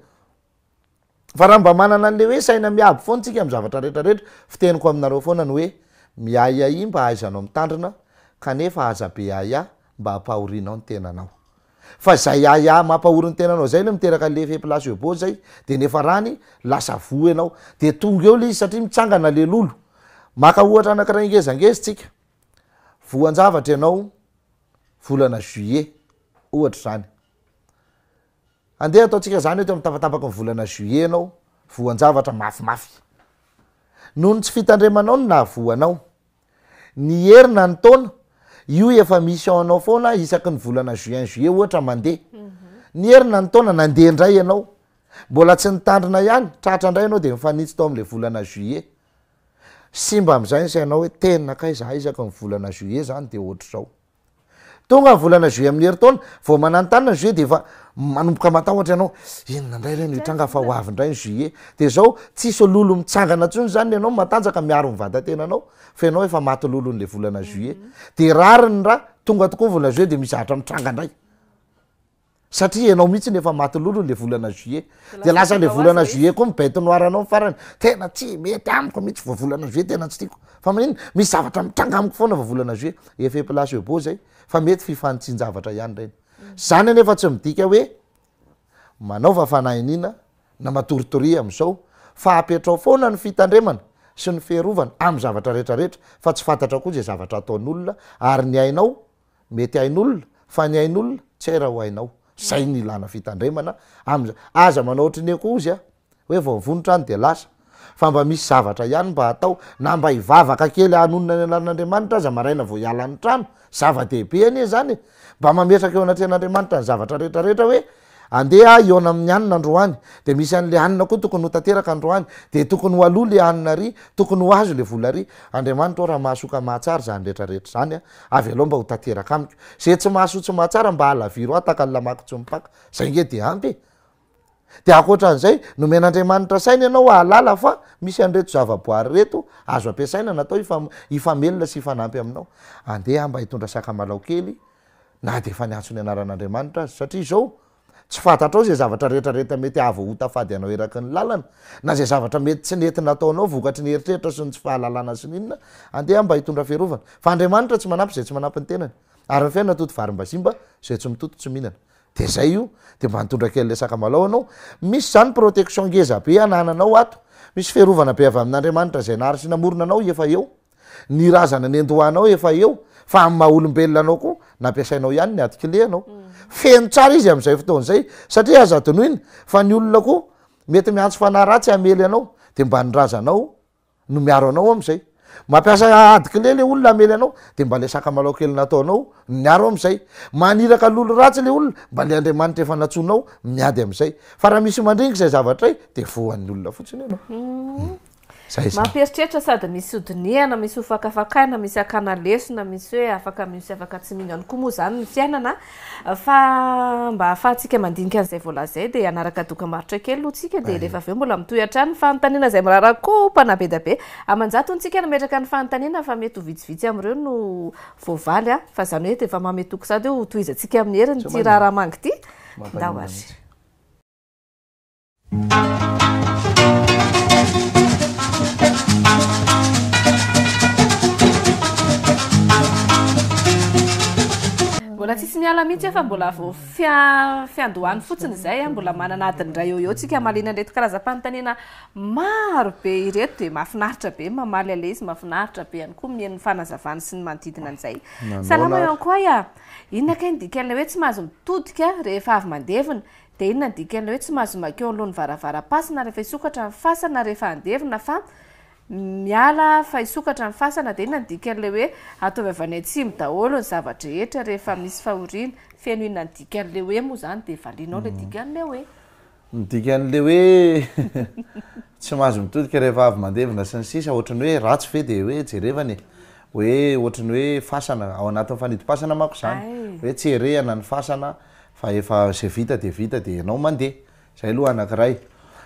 Fa raha mba manana an'le hoe saina miabo foana tsika amin'ny zavatra rehetra rehetra, fiteniko aminareo foana ny hoe miahiahia mba hahaizanao mitandrina kanefa aza be ahiahy mba hampahorianao ny tenanao. Fa zay ahiahy mampahory ny tenanao zay le miteraka le effet placebo zay de nefa rany lasa voa ianao de tonga eo le izy satria mitsangana le lolo. Maka ohatra anakiray ngezangeza tsika, voan-javatra ianao volana juillet ohatra zany, Andeha ataontsika zany hoe teo amin'ny tapatapaky ny volana juillet ianao voan-javatra mafimafy. Noho ny tsy fitandremanao no nahavoa anao. Ny hery na ny taona, io efa misy ao anao foana isaky ny volana juin juillet ohatra mandeha. Ny hery na ny taona nandeha indray ianao. Mbola tsy nitandrina ihany, tratra indray ianao dia mifanitsy tao amin'ilay volana juillet. Simba amin'izay ny sainao hoe tena kay za isaky ny volana juillet zany dia ohatr'izao. Tonga ny volana juillet amin'ny herintaona, vao mananontanona ny juillet dia efa manomboka matahotra ianao, inona indray re no hitranga fa ho avy indray ny juillet. Dia izao, tsisy lolo mitsangana intsony izany ianao matanjaka miaro ny vatan-tenanao fa ianao efa maty lolon'ilay volana juillet. Dia rariny raha tonga tokoa ny volana juillet dia misy zavatra mitranga indray. Satria ianao mihitsy no efa maty lolo le volana juillet. De lasa le volana juillet koa ny bête noire anao ny farany. Tena tsy mety amiko mihitsy vao volana juillet tena tsy tiako. Fa maninona? Misy zavatra mitranga amiko foana vao volana juillet. Effet placebo zay fa mety fifanintsin-javatra ihany ireny. Zany anefa tsy midika hoe manaova fanahiniana na matoritoria amin'izao fa apetrao foana ny fitandremana. sy ny fiarovana amin'ny zavatra rehetra rehetra fa tsy fantatrao koa izay zavatra ataon'olona ary ny ainao mety hain'olona fa ny ain'olona tsy hay raha ho hainao. Zay ny ilana fitandremana amza aza manao ohatry ny akoho izy a! hoe vao vonitra any de lasa fa mba misy zavatra ihany mba atao na mba hivavaka kely hanonona ny anaran'Andriamanitra aza maraina vao hiala ny trano, zava-dehibe anie zany e! mba mametraka eo anatrehan'Andriamanitra ny zavatra rehetra rehetra hoe andeha aho hihaona amin'ny anona androany de misy an'le anona koa tokony ho tanteraka androany de tokony ho aloa le anona ary tokony ho azo le vola ary, Andriamanitra ô raha mahasoa ka mahatsara izany rehetra rehetra izany a avelao mba ho tanteraka amiko, ze tsy mahasoa tsy mahatsara mba alaviro ahy tahaka ny lamako tsy mipaka, zay nge de ampy e! De ankoatran'izay, nomen'Andriamanitra saina ianao hahalala fa misy an'ireto zavaboary ireto azo ampiasaina natao hifamelona sy hifanampy aminao. Andeha aho mba hitondra sakamalao kely na dia efa niantso ny anaran'Andriamanitra aza. Satria izao, tsy fantatrao izay zavatra rehetrarehetra mety hahavoaota fady anao eraky ny lalana, na izay zavatra mety tsy nety nataonao vokatry ny eritreritra sy ny tsy fahalalana sy ny inona. Andeha aho mba hitondra fiarovana. Fa Andriamanitra tsy manampy izay tsy manampy ny tenany. Ary ny fiainana toto varim-bazimba, izay tsy mitoto tsy mihinana. De zay io, de mba nitondra kely le sakamalao anao, misy zany protection ngeza be anananao ato, misy fiarovana be avy amin'Andriamanitra zay nahary sy namorona anao efa eo, ny razana nendohanao efa eo, fa amin'ny maha olombelona anao koa nampiasainao ihany ny atikile anao, feno tsara izy amin'izay fotoana izay, satria aza adinoina fa ny olona koa mety miantso fanahy ratsy hamely anao, de mba ny razanao no miaro anao amizay. Mampiasa ady kle le olona hamely anao de mba le sakamalao kely nataonao no miaro amizay. Maniraka lolo ratsy le olona mba le Andriamanitra efa nantsoinao miady amizay. Fa raha misy mandringa izay zavatra izay de voan'ny olona fotsiny ianao. Zay izany. Mampieritreritra sady misy hodinihana, misy hofakafakaina, misy hakana lesona, misy hoe afaka mino sy afaka tsy mino ihany koa moa izany ny fiainana. Fa mba ahafahantsika mandinika an'izay voalaza izay dia hanaraka dokambarotra kely aloha tsika dia rehefa avy eo mbola mitohy hatrany ny fanontaniana izay mirarakompana be dia be. Aman-jatony tsika nametraka ny fanontaniana fa mety ho vitsivitsy amin'ireo no voavaly fa izany hoe dia efa mamehy toky sady hoe hotohizantsika amin'ny heriny ity raharaha manga ity. Ndao ary. Mbola tsisy miala mihitsy eo fa mbola vao fiandohany fotsiny izay, mbola manana adiny iray eo eo tsika hamaliana an'ireto karazam-panontaniana maro be ireto dia mahafinaritra be ny mamaly an'ilay izy, mahafinaritra be ihany koa mihaino ny fanazavany sy ny manodidina an'izay. Salama ihany koa ahy a! Inona kay ny dikan'ilay hoe tsy mahazo mitodika rehefa avy mandevina? Dia inona ny dikan'ilay hoe tsy mahazo mankeo anoloan'ny varavaram-pasana rehefa hisokatra ny fasana rehefa handevina fa miala fa hisokatra ny fasana? Dia inona ny dikan'ilay hoe ataovy avy any atsimo daholo ny zava-drehetra rehefa misy fahoriana? Feno inona ny dikan'ilay hoe moa izany dia valianao ilay dikan'ilay hoe. Ny dikan'ilay hoe tsy mahazo mitodika rehefa avy mandevina sy ny sisa ohatran'ny hoe ratsy ve dia hoe jerevana e! Hoe ohatran'ny hoe fasana, ao anatin'ny fanidim-pasana manko izany, hoe tsy herehana ny fasana fa efa zay vita de vita de ianao mandeha, zay aloha anakiray.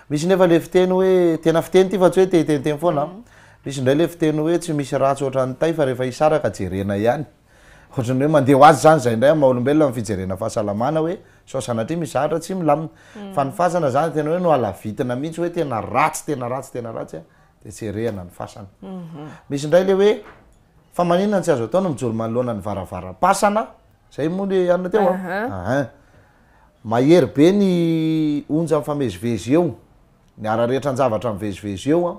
Misy nefa le fiteny hoe, tena fiteny ty fa tsy hoe te hiteniteny foana an, misy indray le fiteny hoe tsy misy ratsy ohatran'ny tay fa rehefa hisaraka jerena ihany, ohatran'ny hoe mandeha ho azy zany zay indray amin'ny maha olombelona ny fijerena fahasalamana hoe sao sanatria misy zavatra tsy milamina, fa ny fasana zany tena hoe nohalavitina mihitsy hoe tena ratsy tena ratsy tena ratsy an, de tsy herehana ny fasana. Misy indray le hoe fa maninona no tsy azo atao ny mijoro manoloana ny varavaram-pasana Zay moa le anona teo an. Ahin. Mahery be ny onja mifamezivezy eo, ny hararetran-javatra mivezivezy eo an.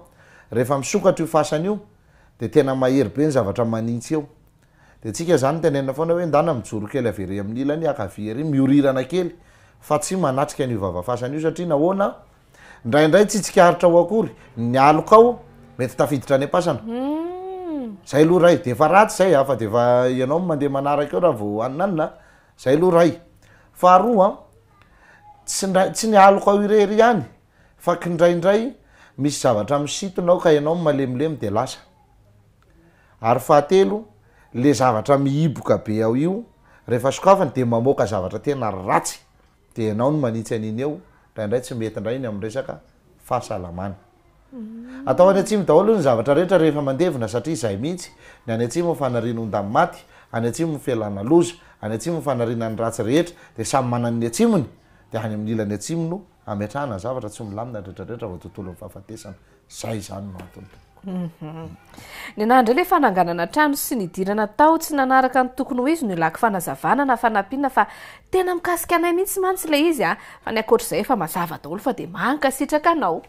Rehefa misokatra io fasana io de tena mahery be ny zavatra manintsy eo. De tsika zany tenenina foana hoe ndana mijoro kely avy ery amin'ny ilany ankavia ery, miorirana kely fa tsy manatrika an'io vava-fasana io satria nahoana? Indraindray tsy tsikaritra ao akory ny aloka ao mety tafiditra any am-pasana. Zay aloha ray, de efa ratsy zay a, fa de efa ianao no mandeha manaraka eo raha vao anona anona, zay aloha ray. Faharoa an, tsy ndray- tsy ny aloka ao irery ihany fa kindraindray misy zavatra misintona ao ka ianao malemilemy de lasa. Ary fahatelo, le zavatra mihiboka be ao io, rehefa sokafany de mamoaka zavatra tena ratsy. dia ianao no manitsy an'iny eo, indraindray tsy mety indray ny amin'ny resaka fahasalamana. Atao any atsimo daholo ny zavatra rehetra rehefa mandevina satria izay mihitsy, ny any atsimo ny fanariana ondany maty, any atsimo ny fialana loza, any atsimo ny fanariana ny ratsy rehetra, dia samy manana ny atsimony, dia any amin'ny ilany atsimo no ametrahana ny zavatra tsy milamina rehetra rehetra vao tontolon'ny fahafatesana. Zay izany no antony tompoko. Ny anah indray le fananganana trano sy nidirana tao tsy nanaraka ny tokony ho izy no ilako fanazavana na fanampiana fa tena mikasika anay mihitsy mantsy le izy a! Fa ny ankoatr'izay efa mazava daholo fa dia mankasitraka anao.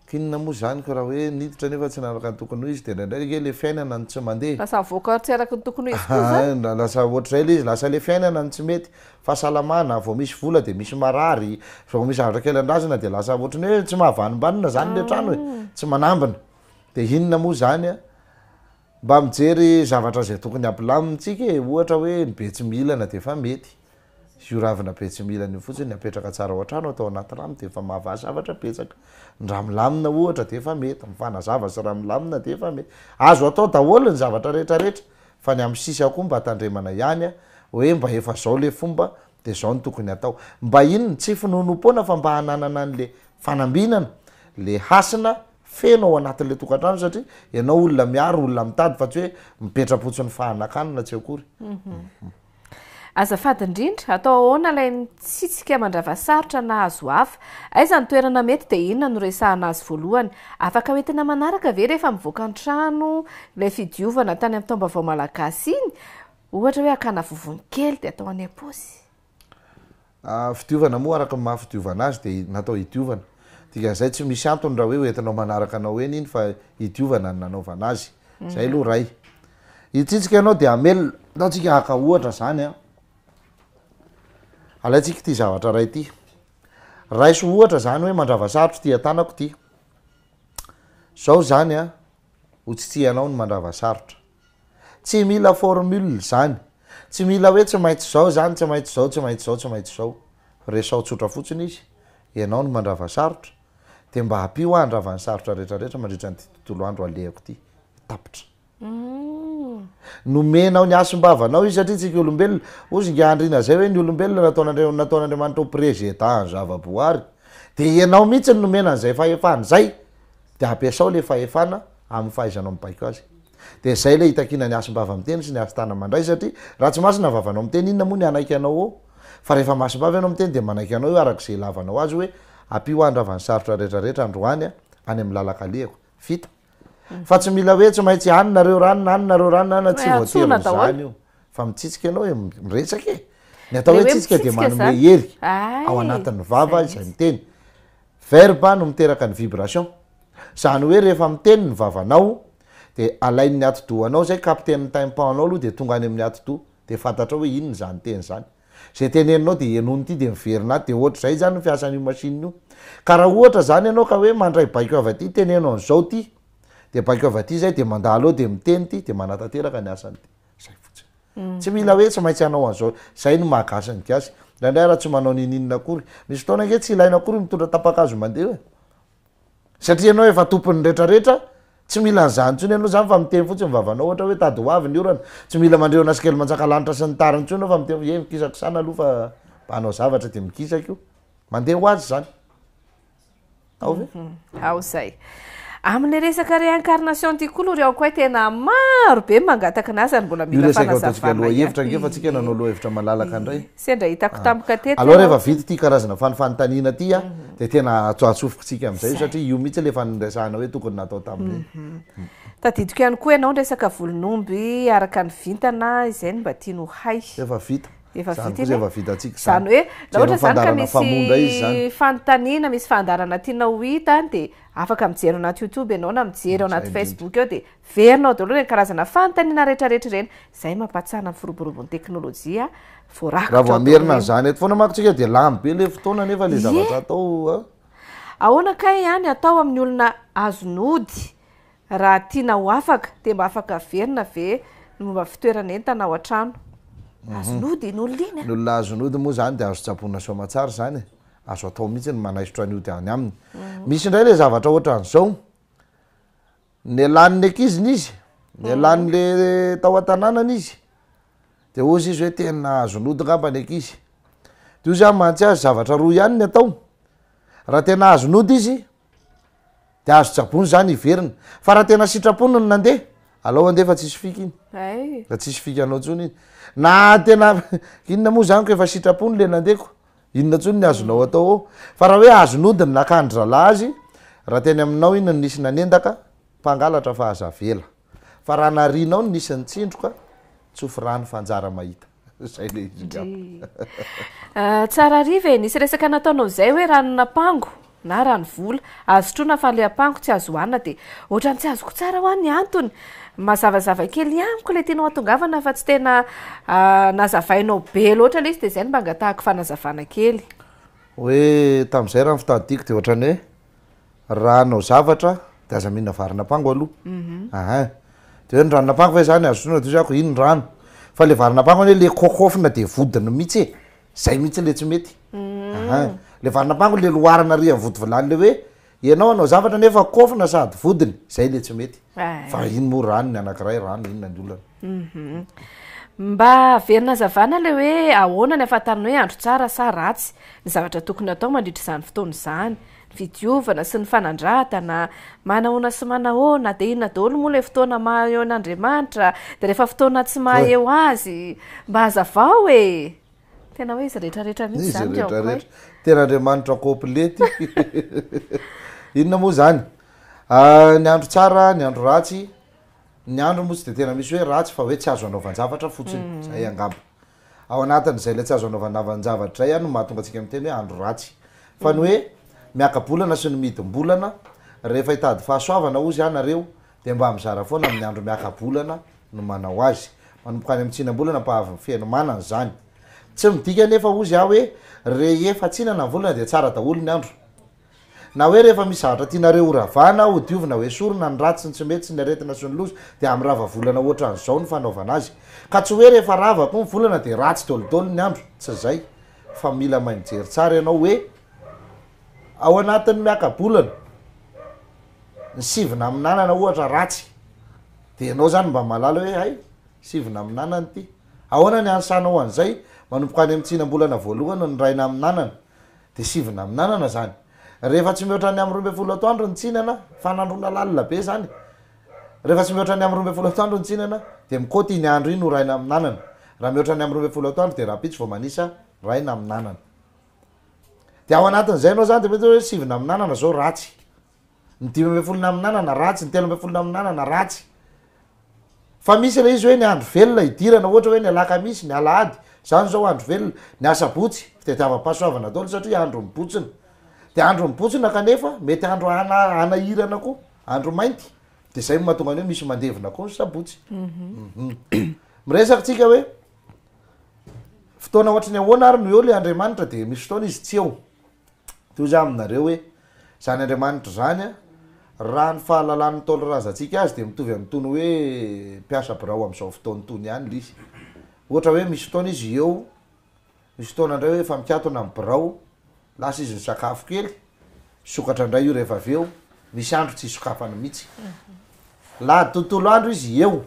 K'inona moa izany ka raha hoe niditra nefa tsy nanaraka ny tokony ho izy dia indraindray ange le fiainana no tsy mandeha. Lasa mivoaka tsy araka ny tokony ho izy koa izany. Aa lasa ohatr'izay le izy, lasa le fiainana no tsy mety, fahasalamana, vao misy vola dia misy marary, vao misy zavatra kely andrasana dia lasa ohatran'ny hoe tsy mahavanimbanina izany le trano e, tsy manambina. Dia inona moa izany an, mba mijery zavatra izay tokony hampilamina tsika e, ohatra hoe ny betsimihilana dia efa mety. Io ravina betsimihilana io fotsiny apetraka tsara ao an-trano atao anaty rano dia efa mahavaha zavatra betsaka. Ny raha milamina ohatra dia efa mety, mifanazava sy raha milamina dia efa mety. Azo atao daholo ny zavatra rehetra rehetra fa ny amin'ny sisa koa mba tandremana ihany hoe mba efa zao le fomba dia zao no tokony atao. Mba inona? Tsy finoanoam-poana fa mba hananana an'le fanambinana, le hasina feno ao anatin'le tokantrano satria ianao olona miaro, olona mitady fa tsy hoe mipetra-potsiny fahanan-kanina tsy akory. Azafady indrindra, atao ahoana ilay mitsitsika mandrava sarotra na hazo hafa? Aiza ny toerana mety dia inona no resahana azy voalohany? Afaka hoentina manaraka ve rehefa mivoaka ny trano ilay fidiovana tany amin'ny taom-baovao malagasy iny? Ohatra hoe hakana vovony kely dia atao any am-paosy. Fidiovana moa araka ny maha fidiovana azy dia natao hidiovana. Dikan'izay tsy misy antony raha hoe hoentinao manaraka anao eny iny fa hidiovana no nanaovana azy. Zay aloha ray. Hitsitsika ianao dia hamelona. Ndao tsika haka ohatra zany an. Alaintsika ity zavatra iray ity. Raiso ohatra zany hoe mandrava sarotra ity an-tanako ity. Zao zany an, ho tsitsihanao ny mandrava sarotra. Tsy mila formule zany. Tsy mila hoe tsy maintsy zao zany, tsy maintsy zao, tsy maintsy zao, tsy maintsy zao. Resaho tsotra fotsiny izy, ianao no mandrava sarotra, dia mba ampio aho handrava ny sarotra rehetra rehetra mandritra an'ity tontolo andro alehako ity. Tapitra. Nomenao ny hasim-bavanao izy satria tsika olombelona, hozy ingahy Andriana zay hoe ny olombelona nataon'Andria- nataon'Andriamanitra ho prezedà ny zava-boary. Dia ianao mihitsy no nomena an'izay fahefana izay, dia ampiasao le fahefana amin'ny fahaizanao mibaiko azy. Dia zay ilay itakiana ny hasim-bava miteny sy ny hasin-tana mandray satria raha tsy masina ny vavanao miteny inona moa ny hanaiky anao eo? Fa rehefa masim-bava ianao miteny dia manaiky anao io araka izay ilavanao azy hoe ampio aho handrava ny sarotra rehetra rehetra androany any amin'ny lalan-kalehako. Vita. Fa tsy mila hoe tsy maintsy any nareo ranona any nareo ranona any tsy voatery ho izany io. Fa mitsitsika ianao e, miresaka e. Ny atao hoe tsitsika dia manome hery ao anatin'ny vava izay miteny. Verbe no miteraka ny vibration. Zany hoe rehefa miteny ny vavanao de alain'ny atidohanao zay capter-n'ny tympan-nao aloha de tonga any amin'ny atidoha de fantatrao hoe inona izany teny izany. Zay teneninao de henoiny ity de miverina ato de ohatr'izay zany ny fiasan'io machine io. Ka raha ohatra zany ianao ka hoe mandray baiko avy aty teneno an'izao ty de baiko avy aty zay de mandalo eo de miteny ty de manatanteraka ny asany ty. Zay fotsiny. Tsy mila hoe tsy maintsy hanao an'izao. Zay no maha gasy ny gasy. Indraindray raha tsy manao ninininona akory. Misy fotoana ange tsy ilaina akory mitondra tapa-kazo mandeha e. Satria ianao efa tompon'ny retraretra, tsy mila an'izany intsony ianao zany fa miteny fotsiny ny vavanao ohatra hoe tady ho avy ny orana. Tsy mila mandrehona sy kely mantsaka lanitra sy ny tariny intsony ianao fa miteny hoe mikisakisana aloha fa mba hanao zavatra dia mikisaka io. Mandeha ho azy zany. Ao ve? Ao zay. Amin'ilay resaka réincarnation ty koa aloha ry Ankoay tena maro be mangataka anazy ary mbola Io mila resaka ataontsika fanazavana ihany. lohahevitra ange fa tsika nanao lohahevitra malalaka indray. Sendra hitako tampoka teto Aleo ianao. rehefa vita ity karazana fanifanontaniana ity a, dia tena atsofokintsika amin'izay io satria io mihitsy ilay efa niresahana hoe tokony natao tamin'iny. Tadidiko ihany koa ianao niresaka volon'omby araka ny vintana, izay no mba tiany ho hay. Efa vita. Efa Zany vita kosa iny e. efa vitantsika izany. Izany hoe raha Jereo ohatra izany ka fandaharana famono indray izy izany. misy fanontaniana, misy fandaharana tianao ho hita dia afaka mijery ao anaty youtube ianao na mijery ao anaty Izay indrindra. facebook ao dia verina ao daholo ireny karazana fanontaniana rehetrarehetra ireny. Izay mampatsana ny firoborobon'ny teknolojia voarakitra Raha vao ao daholo hamerina ireny. an'izany eto foana manko tsika dia lany be le fotoana nefa le Ie. zavatra atao a. Ahoana kay ny atao amin'ny olona azon'ody Raha tiana ho afaka, dia mba afaka averina ve ny momba fitoeran'entana ao an-trano? Azon'ody iny olona iny a! Ny olona azon'ody moa izany dia azo tsaboina soamatsara izany e! Azo atao mihitsy ny manaisotra ny ody any aminy. Misy indray ilay zavatra ohatran'izao, nialan'ny ankiziny izy, nialan'le tao an-tanànany izy, dia hozy izy hoe tena azon'ody angamba ny ankizy. Dia hozy aho mantsy azy zavatra roa ihany ny atao, raha tena azon'ody izy, De azo tsaboina zany hiverina. Fa raha tena sitrapony ny nandeha, alao handeha fa tsisy fika iny. Fa tsisy fika anao tsony iny. Na tena inona moa zany ko efa sitrapony le nandeha ko. Inona tsony ny azonao atao ao. Fa raha hoe azon'ody ny nakandry zalahy azy, raha teny aminao iny no nisy nanendaka, mpangalatra fa aza avela. Fa raha narianao no nisy nitsindroka, tsofy rano fa anjara mahita. Zay le izy ngamba. Tsara hariva e, nisy resaka nataonao izay hoe ranon'ampango. na rano vola, azo sotroina fa le ampango tsy azo hohanina dia ohatran'ny tsy azoko tsara hoa ny antony. Mazavazava kely amiko le tianao hatongavana fa tsy tena nazavainao be loatra le izy dia izay no mba angatahako fanazavana kely. Hoe tamin'izay raha ny fitadidiako dia ohatran'ny hoe raha hanao zavatra de aza mihinana varin'ampango aloha, ahin, de hoe ny ranon'ampango ve zany azo sotroina de hoy zako iny ny rano, fa le varin'ampango anie le kôkôfina de vodiny mihitsy e, zay mihitsy le tsy mety, ahin, le varin'ampango le loharana ary am vody vilany le hoe ianao hanao zavatra nefa kôfina sady vodiny, zay le tsy mety, fa iny moa rano ny anakiray rano inona ny olana. Mba averina hazavana le hoe ahoana ny ahafantarana hoe andro tsara sa ratsy, ny zavatra tokony atao mandritra izany fotoana izany. Fidiovana sy ny fanandratana, manahoana sy manahoana, dia inona daholo moa ilay fotoana maha eo an'Andriamanitra, dia rehefa fotoana tsy maha eo azy, mba hazavao e! Tena hoe izy rehetrarehetra mihitsy Izy izany ry rehetra Ankoay. rehetra. Tena Andriamanitra complete. Inona moa izany? Ah, ny andro tsara, ny andro ratsy, ny andro moa tsy dia tena misy hoe ratsy fa hoe tsy azo anaovan-javatra fotsiny, zay angamba. Ao anatin'izay ilay tsy azo anaovanavan-javatra izay no mahatonga antsika miteny hoe andro ratsy. Fa ny hoe miaka-bolana sy ny mihidim-bolana, rehefa hitady fahasoavana hozy ianareo dia mba mizara foana amin'ny andro miaka-bolana no manao azy. Manomboka any amin'ny tsinam-bolana mpahavy ny fenomanana izany. Tsy midika anefa hozy aho hoe rehefa tsinana ny volana dia tsara daholo ny andro. Na hoe rehefa misy zavatra tianareo ho ravana, ho diovina, ho esorina, ny ratsy, ny tsy mety sy ny aretina sy ny loza, dia amin'ny rava volana ohatran'izao ny fanaovana azy. Ka tsy hoe rehefa rava koa ny volana dia ratsy dolidoly ny andro, tsy izay, fa mila mahay mijery tsara ianao hoe ao anatin'ny miaka-bolana, ny sivina amin'anana ohatra ratsy, dia ianao izany mba mahalala hoe hay, sivina amin'anana ity. Ahoana ny hanisanao an'izay? Manomboka any amin'ny tsinam-bolana voalohany ny raina amin'anana. Dia sivina amin'anana zany. Rehefa tsy mihoatra ny amin'ny 12 atoandro ny tsinana, fanandroana lalina be zany. Rehefa tsy mihoatra ny amin'ny 12 atoandro ny tsinana, dia mikaoty iny andro iny ho raina amin'anana. Raha mihoatra ny amin'ny 12 atoandro dia rahampitso vao manisa raina amin'anana. Dia ao anatin'izay ianao zany dia mety hoe sivina amin'anana zao ratsy. Ny 15 naminanana ratsy, ny 13 naminanana ratsy. Fa misy ilay izy hoe ny andro velona idirana, ohatra hoe ny alakamisy, ny alahady, zany zao andro velona, ny asabotsy, fitadiavam-pahasoavana daholo satria andro mibotsina. De andro mibotsina kanefa mety andro ana- anahirana koa, andro mainty, de zay no mahatonga ny hoe misy mandevina koa ny sabotsy. Mhm. Miresaka tsika hoe fotoana ohatry ny ahoana ary no eo le Andriamanitra de misy fotoana izy tsy eo. Toy izany aminareo hoe, izany Andriamanitra izany an, raha ny fahalalan'ny Ntaolo razantsika azy dia mitovy amin'itony hoe mpiasa birao amin'izao fotoana itony ihany ilay izy. Ohatra hoe misy fotoana izy eo, misy fotoana indray hoe efa mikatona ny birao, lasa izy nisakafo kely, misokatra indray io rehefa avy eo, misy andro tsy isokafany mihitsy. Lahady tontolo andro izy eo,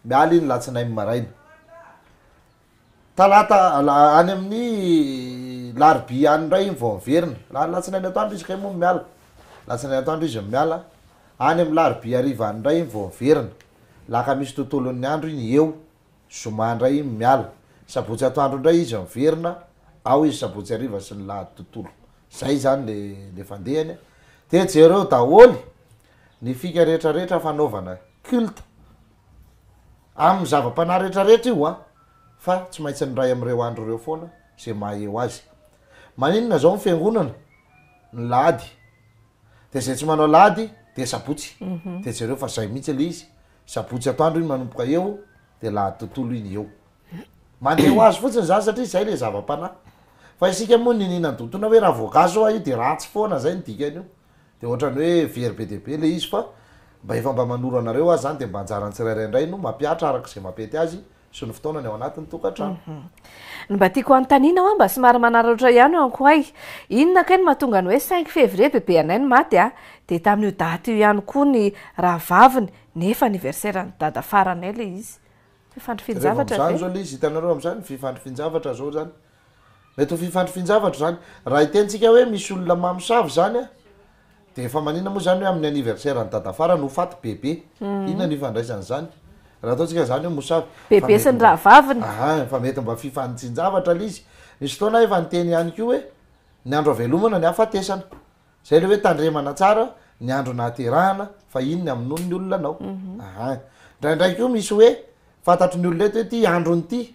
miala iny latsinainy maraina. Talata, any amin'ny larobia any indray iny vao miverina. Alatsinainy atoandro izy kay moa no miala. Alatsinainy atoandro izy no miala. Any amin'ny larobia hariva any indray iny vao miverina. Alakamisy tontolon'ny andro iny eo. Zoma indray iny miala. Sabotsy atoandro indray izy miverina, ao izy sabotsy hariva sy ny lahady tontolo. Zay zany le le fandehany. De jereo daholo ny fika rehetrarehetra fanaovana culte. Amin'ny zava-panahy rehetrarehetra io an! Fa tsy maintsy ny iray amin'ireo andro ireo foana izay maha eo azy. Maninona izao ny fiangonana ny lahady? Dia izay tsy manao lahady dia sabotsy. Dia jereo fa izay mihitsy ilay izy, sabotsy atoandro iny manomboka eo dia lahady tontolo iny eo. Mandeha ho azy fotsiny izany satria izay ilay zava-panahy. Fa isika moa niniana nidodona hoe raha voagasy hoa io dia ratsy foana, izay no dikan'io. De ohatrany hoe very be dia be le izy fa mba efa mba manoro anareo aho zany de mba anjaran'ny tsirairay indray no mampihatra araka izay mampety azy sy ny fotoanany ao anatin'ny tokantrano. Ny mba tiako hanontaniana hoa mba somary manararaotra ihany eo Ankoay, inona kay no mahatonga ny hoe cinq février bebe anay no maty a, dia tamin'io daty io ihany koa ny rahavaviny nefa anniversaire n'i dada faranay le izy. Fifandrifian-javatra ve? Revô am'zany zao le izy, hitanareo am'zany fifandrifian-javatra zao zany. Mety ho fifandrifin-javatra izany. Raha hiteny tsika hoe misy olona mamosavy izany an, de efa maninona moa izany hoe amin'ny anniversaire an'i dadafara no faty bebe? Inona no ifandraisan'izany? Raha ataontsika izany hoe mosavy. Fa Bebe mety sy ny mba rahavaviny. Aha, fa mety mba fifandritsin-javatra ilay izy. Nisy fotoana aho efa niteny ihany koa hoe ny andro havelomana ny hahafatesana. Zay le hoe tandremana tsara ny andro nahaterahana fa iny ny hamonoany ny olona anao. Aha. Indraindray koa misy hoe fantatry ny olona eto hoe ity androny ity.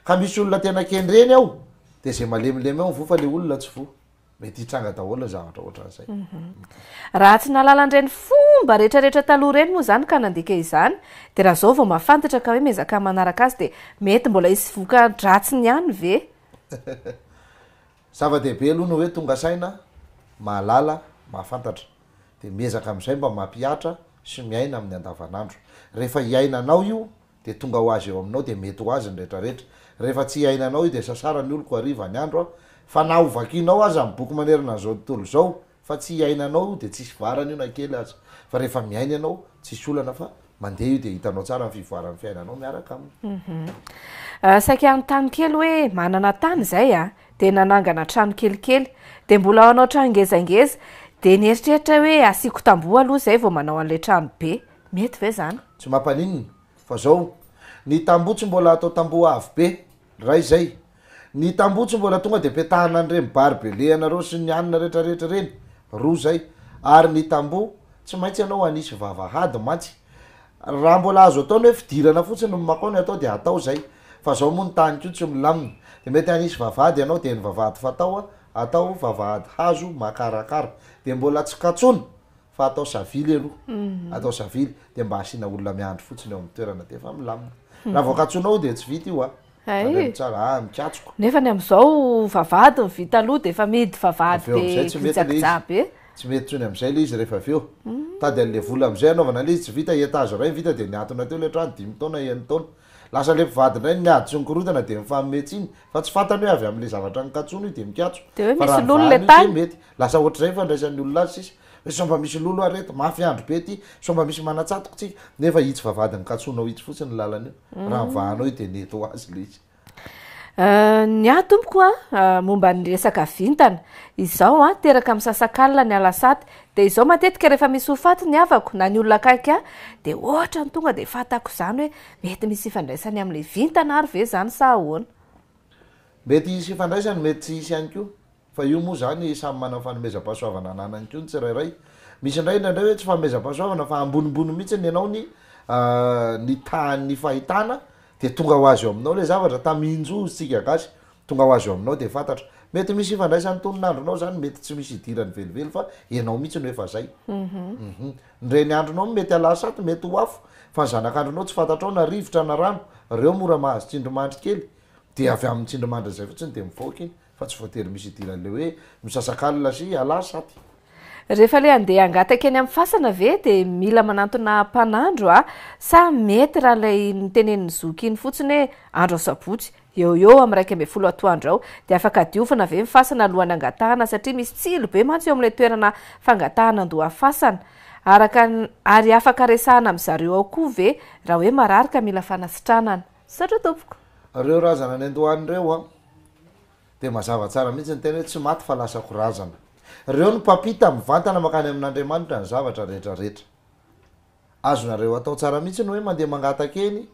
Ka misy olona tena kendreny ao de zay malemilemy ao ny voa fa le olona tsy voa. Mety hitranga daholo ny zavatra ohatran'izay. Raha tsy nahalala an'ireny fomba rehetrarehetra taloha ireny moa izany ka nandika izany, dia raha izao vao mahafantatra ka hoe miezaka manaraka azy dia mety mbola hisy voka-dratsiny ihany ve? Zava-dehibe aloha ny hoe tonga saina, mahalala, mahafantatra. Dia miezaka amin'izay mba mampihatra sy miaina amin'ny andavanandro. Rehefa iainanao io dia tonga ho azy eo aminao dia mety ho azy ny retraretra. Rehefa tsy iainanao io dia sasara ny oloko hariva ny andro a! Fa na ho vakianao aza ny boky manerana an'izao tontolo izao fa tsy iainanao io dia tsisy varany io na kely aza. Fa rehefa miaina ianao tsisy olana fa mandeha io dia hitanao tsara ny fivoaran'ny fiainanao miaraka aminy. Saika hanontany kely hoe manana tany izay a, dia nanangana trano kelikely, dia mbola hanao trano ngezangeza, dia nieritreritra hoe asiako tamboho aloha izay vao manao an'ilay trano be, Mety ve zany? Tsy mampaninona, fa zao, ny tamboho tsy mbola atao tamboho avo be, ray zay, ny tamboho tsy mbola tonga de petahana an'ireny barbelé anareo sy ny anona retraretra ireny, roa zay, ary ny tamboho tsy maintsy ianao hanisy vavahady mantsy, raha mbola azo atao ny hoe fidirana fotsiny no makao ny atao de atao zay, fa zao moa ny tany koa tsy milamina, de mety hanisy vavahady ianao de ny vavahady fatao atao vavahady hazo makarakara, de mbola tsy katsona fa atao savily aloha, atao savily de mba asiana olona miandry fotsiny eo amin'ny toerana de efa milamina. Raha vao katsonao io de tsy vita io a! Tandremo tsara, ah mikatsoko. Nefa ny amin'izao vavahady no vita aloha de efa mihidy vavahady Avy eo am'zay be tsy mety le izy, kojakoja be. tsy mety intsony am'zay le izy rehefa avy eo. Mitady an'le vola am'zay anaovana an'le izy tsy vita, étage iray vita de niantona teo le trano dimy taona enin-taona. Lasa le mpivady indray no miady sy mikorontana de mifanome tsiny fa tsy fantany hoe avy am'le zavatra nikatsoana io de mikatso. De hoe Fa raha misy lolo nivahana le io de tany. mety. Lasa ohatr'izay ny fandraisan'ny olona azy sisa. Hoe sao mba misy lolo ary eto, mafy andro be ity, sao mba misy manatsatoka tsika, nefa itsy vavahady nikatsoanao itsy fotsiny ny lalana io, raha nivahanao io dia nety ho azy ilay izy. Ny ahy tompoko a, momba ny resaka vintana, izaho a, teraka misasakalina ny alasady, dia izao matetika rehefa misy ho faty ny havako na ny olona akaiky ahy, dia ohatran'ny tonga dia fantako izany hoe mety misy ifandraisany amin'ilay vintana ary ve izany sa ahoana? Mety hisy ifandraisany, mety tsy hisy ihany koa. Fa io moa zany samy manana ny fanomezam-pahasoavana ananany koa ny tsirairay. Misy indray indraindray hoe tsy fanomezam-pahasoavana fa ambonimbony mihitsy ny anao ny ny tahan'ny fahitana dia tonga ho azy eo aminao ilay zavatra, taminjo hozy tsika gasy, tonga ho azy eo aminao dia fantatra. Mety misy ifandraisan'ny tonon'andronao zany, mety tsy misy idirany velively fa ianao mihitsy no efa zay. Ny reniandronao mety alasaty, mety ho afo, fa ny zanak'andronao tsy fantatrao na rivotra na rano, reo mora mahazo tsindrimandry kely, dia avy amin'ny tsindrimandry izay fotsiny dia mivoaka iny. Fa tsy voatery misy idiran'ilay hoe misasakalina sy alasaty. Rehefa le handeha hangataka eny amin'ny fasana ve dia mila manantona mpanandro a? Sa mety raha ilay notenenin'i zoky iny fotsiny hoe andro asabotsy, eo ho eo amin'ny 11 atoandro ao, dia afaka diovina ve ny fasana alohan'ny hangatahana satria misy tsilo be mantsy eo amin'ilay toerana fangatahana andoha fasana? Araka ny ary afaka resahana amin'ny zareo ao koa ve raha hoe marary ka mila fanasitranana? Misaotra tompoko. Reo razana any andohany reo an! Dia mazava tsara mihitsy ny teny hoe tsy maty fa lasako razana. Reo no mpampita mivantana mankany amin'Andriamanitra ny zavatra rehetra rehetra. Azonareo atao tsara mihitsy ny hoe mandeha mangataka eny,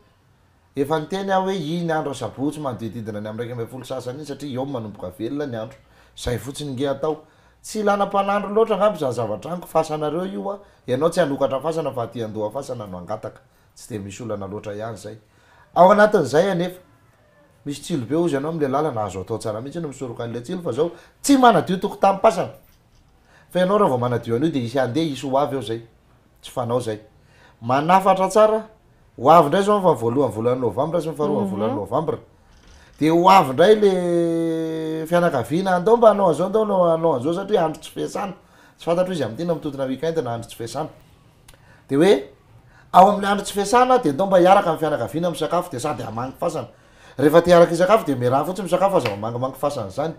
efa niteny aho hoe iny andro asabotsy manodididina ny amin'ny 11 sasany iny satria eo manomboka velona ny andro. Zay fotsiny nge atao. Tsy ilana mpanandro loatra angamba izany zavatra amiko, fasanareo io an, ianao tsy hanokatra fasana fa aty andoha fasana no hangataka. Tsy dia misy olana loatra ihany izay. Ao anatin'izay anefa, misy tsilo be hozy ianao amin'ilay lalana, azo atao tsara mihitsy ny misoroka an'ilay tsilo fa izao tsy manadio tokotanim-pasana. Fa ianao raha vao manadio an'io dia hisy handeha, hisy ho avy eo izay. Tsy fanao izay. Manafatra tsara, ho avy indray izao ny voalohan'ny volana novambra sy ny faharoan'ny volana novambra. Dia ho avy indray le fianakaviana, andao mba hanao an'izao, andao hanao an'izao satria andro tsy fiasana. Tsy fantatro izy amin'ity na mitontona week-end na andro tsy fiasana. De hoe ao amin'ny andro tsy fiasana de ndao mba hiaraka amin'ny fianakaviana misakafo de sady hamangy fasana. Rehefa te hiaraka hisakafo de miaraha fotsiny misakafo aza mamangimangy fasana zany.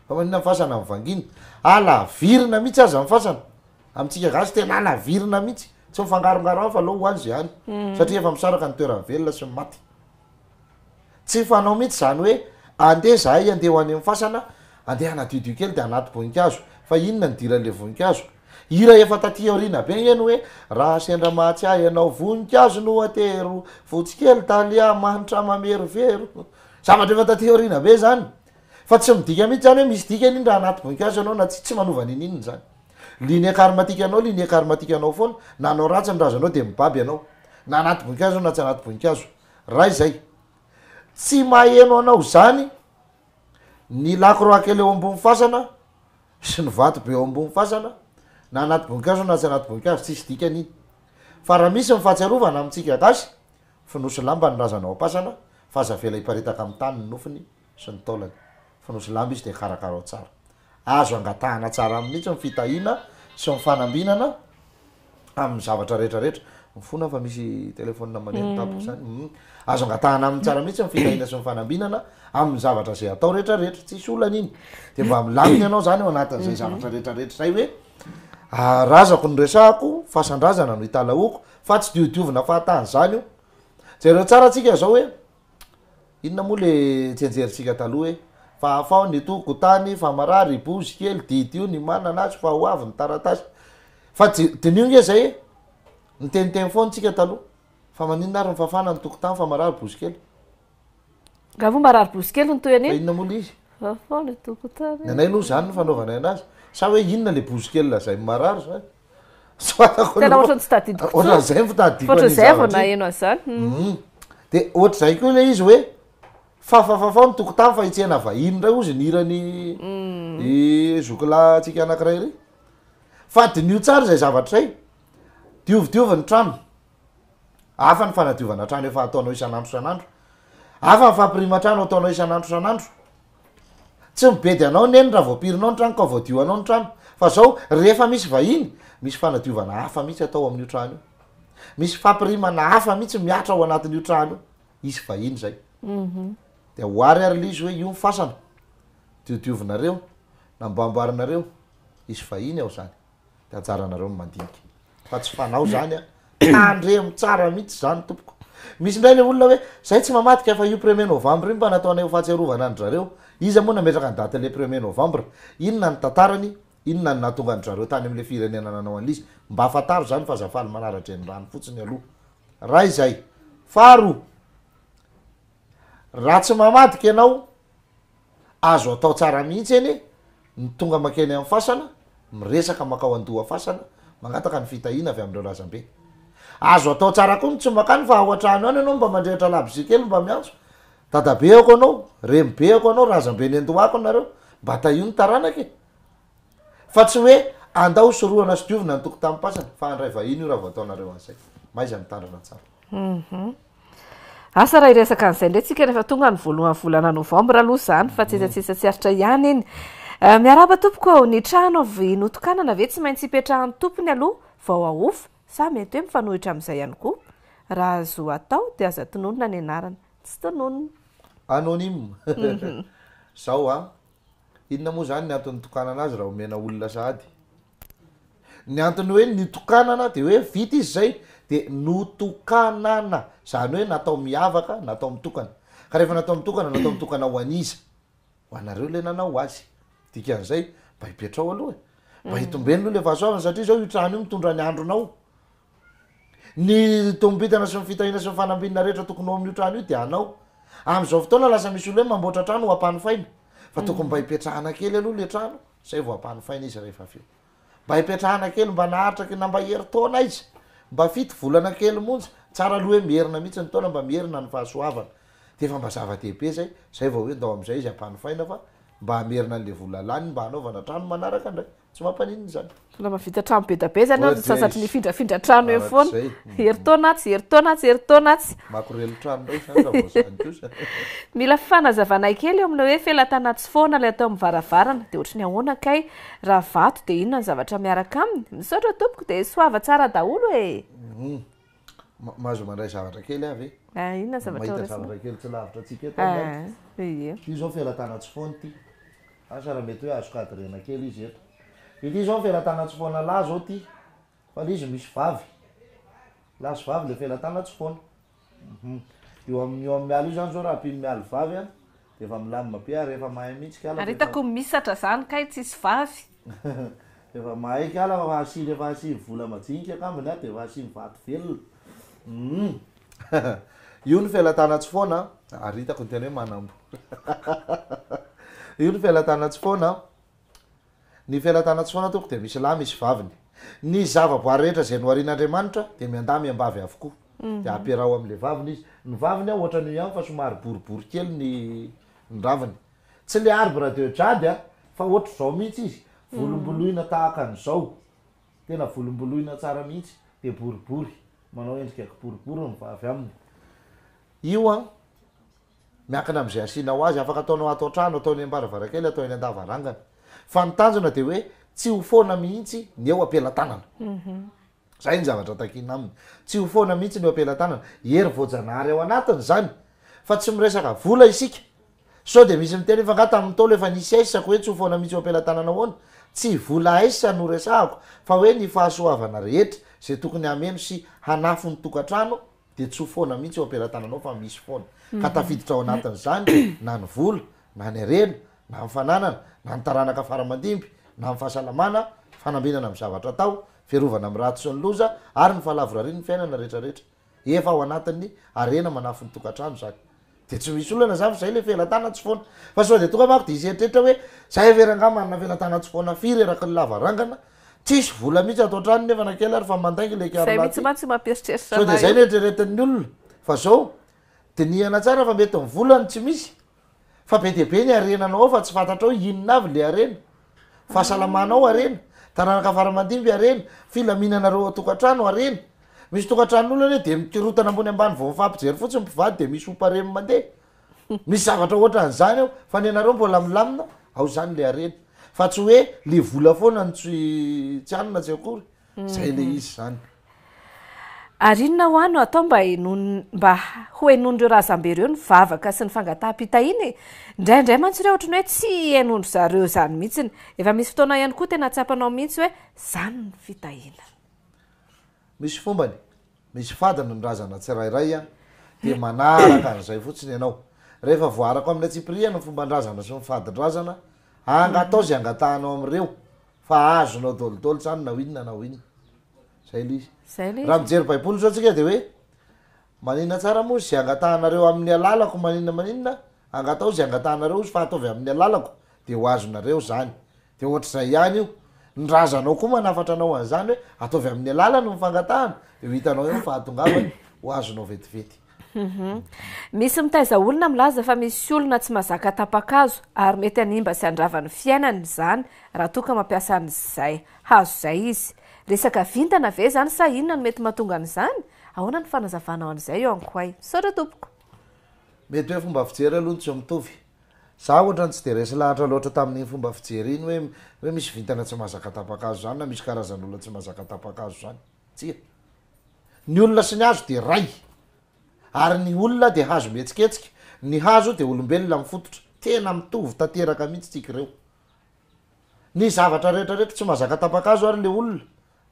Fa maninona ny fasana no vangiana? Alavirina mihitsy aza ny fasana. Amintsika gasy tena alavirina mihitsy. Tsy mifangarongaro any fa aleo ho any ze any. Satria efa misaraka ny toeran'ny velona sy ny maty. Tsy fanao mihitsy izany hoe andeha zahay andeha ho any amin'ny fasana, andeha hanadiodio kely dia anaty voninkazo. Fa inona no idiran'ilay voninkazo? Hira efa taty aoriana be ange ny hoe raha sendra mahatsiahy ianao voninkazo no atero, fotsy kely dahlia manitra mamerovero. Zavatra efa taty aoriana be izany. Fa tsy midika mihitsy izany hoe misy dikany iny raha anaty voninkazo ianao na tsia, tsy manova n'inon'inona izany. Ligne karmatique anao ligne karmatique anao foana, na hanao ratsy ny razanao dia mibaby ianao. Na anaty voninkazo na tsy anaty voninkazo. Ray zay. Tsy maheno anao zany ny lakroa kely eo ambony fasana, sy ny vato be eo ambony fasana, na anaty voninkazo na tsy anaty voninkazo, tsisy dikany iny. Fa raha misy ny fahatsiarovana amintsika gasy, fonosy lamba ny razana ao am-pasana fa aza avela hiparitaka amin'ny tany ny nofony sy ny taolany. Fonosy lamba izy dia karakarao tsara. Azo angatahana tsara mihitsy ny fitahiana sy ny fanambinana amin'ny zavatra rehetra rehetra. Mifona fa misy telephone maneno tampoka izany. Hum. Azo angatahana aminy tsara mihitsy ny fitahiana sy ny fanambinana amin'ny zavatra izay atao rehetra rehetra. Tsisy olana iny. Dia mba milamina ianao izany ao anatin'izay zavatra rehetra rehetra izay hoe ah, razako no resahako, fasan-drazana no italahoako, fa tsy diodiovina fahatany izany io. Jereo tsara tsika izao hoe Inona moa le tsianjerintsika taloha hoe fa afaho ny tokotany fa marary i bozy kely didio ny manana azy fa ho avy ny taratasy fa diniho nge zay e! Niteniteny foana tsika taloha fa maninona ary ny fafana ny tokotany fa marary bozy kely. Nga moa marary bozy kely ny toy an'iny? Fa inona moa le izy? Fafao ny tokotany. Ny anay aloha zany no fanaovanay anazy. Sa hoe inona le bozy kely lazain'ny marary zany? Tsy fantako Tena aloha. ohatran'ny tsy tadidiko intsony. Ohatran'izay ny fitadidiako Fa an'iny ohatran'izay vao zavatra iny. naheno an'izany. Hum. Dia ohatr'izay koa ilay izy hoe fafafafao ny tokotany fa hitsena vahiny indray hozy ny hiran'i i zokilahintsika anankiray iry. Fa diniho tsara izay zavatra izay. Diovidiovy ny trano. Hafa ny fanadiovana trano efa ataonao isan'andro isan'andro. Hafa ny fampiriman-trano ataonao isan'andro isan'andro. Tsy mibedy anao neny raha voapirinao ny trano ka voadio anao ny trano. Fa zao, rehefa misy vahiny, misy fanadiovana hafa mihitsy atao amin'io trano io. Misy fampirimana hafa mihitsy mihatra ao anatin'io trano io. Hisy vahiny zay. Dia ohary ary le izy hoe io ny fasana, diodiovinareo, namboamboarinareo, hisy vahiny ao zany. de anjaranareo ny mandinika fa tsy fanao zany a, tandremo tsara mihitsy zany tompoko, misy indray le olona hoe zay tsy mamadika fa io premier novembre io mba nataonay ho fahatsiarovana an-dry zareo, iza moa nametraka ny daty le premier novembre, inona ny tantarany, inona ny nahatonga an-dry zareo tany amle firenena nanao an'le izy, mba fantaro zany fa aza faly manara-drenirano fotsiny aloha, ray zay, faharoa, raha tsy mamadika ianao, Azo atao tsara mihitsy anie ny tonga mankeny amin'ny fasana, miresaka mankao an-doha fasana, mangataka ny fitahiana avy amin'ireo razambe. Azo atao tsara koa ny tsy mankany fa ao an-trano ihany ianao mba mandrehitra labozia kely mba miantso, dadabeako anao, renibeako anao, razambe nendohako nareo, mba tahio ny taranaka e! Fa tsy hoe andao sorohana sy diovina ny tokotanim-pasana fa handray vahiny io raha vao ataonareo an'izay. Mahaiza mitandrina tsara. Hum. Asa raha hiresaka an'izay indray tsika rehefa tonga ny voalohan'ny volana novambra aloha izany fa tsetsatsetsa tsy aritra ihany iny. Eh, miarahaba tompoko ô, ny trano avy notokanana ve tsy maintsy ipetrahan'ny tompony aloha vao ahofa sa mety hoe mifanohitra amin'izay ihany koa? Raha azo atao dia aza tononina ny anarana. Tsy tononina. Anonyme. Zao an, Inona moa izany ny antony nitokanana azy raha omena olona sahady? Ny antony hoe nitokanana dia hoe vita izy izay dia notokanana, izany hoe natao miavaka, natao mitokana. Ka rehefa natao mitokana, natao mitokana ho an'iza? Ho anareo ilay nanao azy. Dikan'izay, mba hipetraho aloha e. Mba hitombeno aloha ilay fahasoavana satria izao io trano io mitondra ny andronao. Ny tombitana sy ny fitahiana sy ny fanambinina rehetra tokony ho amin'io trano io dia anao. Amin'izao fotoana lasa misy olona hoe mamboatra trano ho ampanofaina. Fa tokony mba hipetrahana kely aloha le trano, zay vao ampanofaina izy rehefa avy eo. Mba hipetrahana kely, mba naharitra kely, na mba herintaona aiza, mba fito volana kely monja, tsara aloha hoe miherina mihitsy ny taona mba miherina ny fahasoavana. Dia efa mba zava-dehibe zay, zay vao hoe ndao amin'izay izy ampanofaina fa mba hamerina an'le vola lany mba hanaovana trano manaraka indray. Tsy mampaninona izany. Mbola mahavita trano be da be zany aho, sasatry ny hifindrafindra trano eo foana. Herintaona atsy, herintaona atsy, herintaona atsy. Makorely trano indray izany raha vao izany kosa. Mila fanazavana kely eo amin'ilay hoe felatana tsy foana ilay atao amin'ny varavarana. Dia ohatry ny ahoana kay? Raha vato dia inona ny zavatra miaraka aminy? Misaotra tompoko dia soava tsara daholo e! Mahazo mandray zavatra kely aho ve? Ah, inona zavatra Mahita ho raisina? zavatra kely tsy lavitra antsika eto aho angamba. Ah, ie. Ity izao felatana tsy foana ity. Asa raha mety hoe azo cadrena kely izy eto. Ity izao felatana tsy foana lahy izao ity. Fa ilay izy misy vavy. Lahy sy vavy ilay felatana tsy foana. Mhm. Io amin'ny io amin'ny mialy io izany izao raha ampian'ny mialy vavy an, dia efa milamina be ary efa mahay mihitsy kala Ary fa efa hitako misatra izany kay tsisy vavy. Efa mahay kala fa asiany efa asiany vola majinika angambany an, dia efa asiany vato velona. Humm. Io ny felatana tsy foana an, ary hitako ny tena hoe manambo. Io ny felatana tsy foana an. Ny felatana tsy foana tompoko dia misy lahy misy vaviny. Ny zavaboary rehetra izay noharian'Andriamanitra dia miandahy miambavy avokoa. Dia ampiaraho amin'ilay vaviny izy. Ny vaviny an ohatran'io ihany fa somary boribory kely ny ny raviny. Tsy le arbre de jade an, fa ohatr'izao mihitsy izy. Volomboloina tahaka an'izao. Tena volomboloina tsara mihitsy, dia boribory, manao endrika kiboribory ny vavy aminy. Io an, miankina amin'izay asianao azy, afaka ataonao ato an-trano, atao eny am-baravarankely, atao eny an-davarangana. Fa ny tanjona dia hoe tsy ho foana mihitsy ny eo am-pelatanana. Izay ny zavatra takiana aminy. Tsy ho foana mihitsy ny eo am-pelatanana. Hery voajanahary ao anatiny izany. Fa tsy miresaka vola isika. Sao dia misy miteny hoe fa angaha tamin'ny Ntaolo efa nisy aisako hoe tsy ho foana mihitsy eo am-pelatanana ahoana? Tsy vola aisa no resahako fa hoe ny fahasoavana rehetra izay tokony hameno sy hanafo ny tokantrano dia tsy ho foana mihitsy eo am-pelatananao fa misy foana. Ka tafiditra ao anatin'izany na ny vola, na ny harena, na ny fananana, na ny taranaka fara aman-dimby, na ny fahasalamana, fanambinana amin'ny zavatra atao, fiarovana amin'ny ratsy sy ny loza ary ny fahalavorarian'ny fiainana rehetrarehetra. Efa ao anatin'ny harena manafo ny tokantrano izany. Dia tsy misy olana izany fa izay ilay felatana tsy foana. Fa sao dia tonga manko dia hisy eritreritra hoe zay ve rangahy manana felatana tsy foana firy eraky ny lavarangana, tsisy vola mihitsy ato an-trano nefa na kely ary fa mandainga ilay Izay mihitsy kiarolahy mantsy mampieritreritra Sao dia anah izay io. no eritreretin'ny olona. Fa zao, dinihana tsara fa mety ny vola no tsy misy. Fa be dia be ny harenanao ao fa tsy fantatrao inona avy le harena. Fahasalamanao harena, taranaka fara aman-dimby harena, filaminanareo ao an-tokantrano harena. Misy tokantranon'olona anie dia mikorontana ambony ambany vao mifampijery fotsiny ny mpivady dia misy ompa reny mandeha. Misy zavatra ohatran'izany ao fa ny anareo mbola milamina, ao izany le harena. Fa tsy hoe le vola foana no tsy tsy anona tsy akory. Zay le izy zany. Ary inona hoa no atao mba henoin mba ho henoin'ireo razambe ireo ny vavaka sy ny fangataham-pitahiana e? Indraindray mantsy ireo ohatran'ny hoe tsy henoin-dry zareo izany mihitsiny. Efa misy fotoana ihany koa tena tsapanao mihitsy hoe izany ny fitahiana. Misy fombany, misy fadiny ny razana tsirairay an, dia manaraka an'izay fotsiny ianao. Rehefa voaarako amin'ny antsipiriany ny fomban-drazana sy ny fadin-drazana, angatao izay angatahanao amin'ireo fa azonao dôlidôly zany na ho inona na ho inona. Zay le izy. Zay le Raha izy. mijery baiboly zao tsika de hoe maninona tsara moa ze angatahanareo amin'ny alalako maninona maninona angatao ze angatahanareo ozy fa ataovy amin'ny alalako de ho azonareo zany. De ohatr'izay ihany io. Ny razanao koa manafatra anao an'izany hoe ataovy amin'ny alalany ny fangatahana de ho hitanao eo ny fahatongavany ho azonao vetivety. Misy mitaiza olona milaza fa misy olona tsy mazaka tapa-kazo ary mety hanimba sy handrava ny fiainany izany raha toa ka mampiasa an'izay hazo izay izy. Resaka vintana ve izany sa inona no mety mahatonga an'izany? Ahoana ny fanazavanao an'izay eo Ankoay? Misaotra tompoko. Mety hoe fomba fijery aloha no tsy mitovy. Za ohatrany tsy de resy lahatra loatra tamin'iny fomba fijery iny hoe hoe misy vintana tsy mahazaka tapa-kazo izany na misy karazan'olona tsy mahazaka tapa-kazo izany. Tsia. Ny olona sy ny hazo dia ray. Ary ny olona dia hazo mihetsiketsika. Ny hazo dia olombelona mifototra. Tena mitovy tanteraka mihitsy tsika ireo. Ny zavatra rehetra rehetra, tsy mahazaka tapa-kazo ary le olona.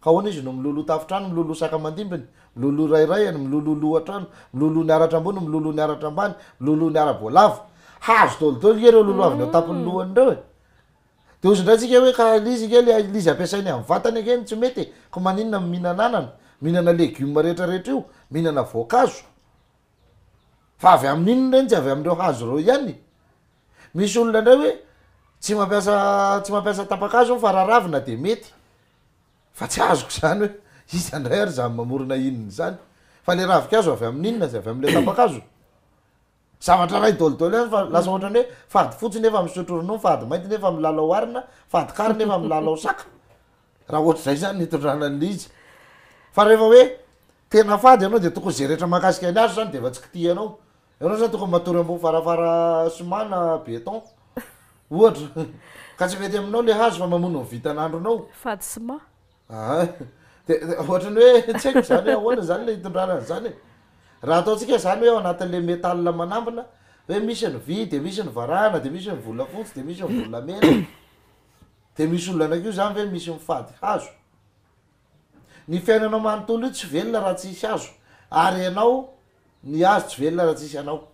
Ka ahoana izy no miloloha tafotrano, miloloha sakamandimbiny, miloloha rairaihany, miloloha lohatrano, miloloha ny aratra ambony, miloloha ny aratra ambany, miloloha ny ara-boalavo. Hazo daholo nge ireo lolohaviny ao tampon'ny lohany ireo e. De ozy indray tsika hoe ka le izy nge le izy ampiasainy amin'ny vatany ange no tsy mety e, ko maninona no mihinana anana, mihinana legioma rehetra rehetra io, mihinana voankazo. Fa avy amin'inona ireny tsy avy amin'ireo hazo ireo ihany? Misy olona indray hoe tsy mampiasa tsy mampiasa tapa-kazo hono fa raha ravina de mety. Fa tsy azoko izany hoe iza indray ary izany mamorona inona izany? Fa le ravin-kazo avy amin'inona izy avy amin'ilay tapa-kazo? Zavatra iray dôlidôly ihany fa lasa ohatran'ny hoe fady fotsy nefa misotro ronono, fady mainty nefa milalao arina, fady kary nefa milalao saka. Raha ohatr'izay zany ny itondrana an'ilay izy. Fa rehefa hoe tena fady ianao de tokony ze rehetra mahakasika ny hazo zany de efa tsy kitihanao. Ianao zany tokony matory ambony farafara ciment na béton ohatra. Ka tsy mety aminao le hazo fa mamono ny vitan'andronao. Fady ciment. Aa de ohatran'ny hoe tsy haiko zany hoe ahoana zany le hitondrana an'izany e. Raha ataontsika zany hoe ao anatin'le metal manambina hoe misy ny vy de misy ny varahana de misy ny volafotsy de misy ny volamena de misy olona koa zany ve misy mifady hazo? Ny fiainanao manontolo io tsy velona raha tsisy hazo ary ianao ny hazo tsy velona raha tsisy anao.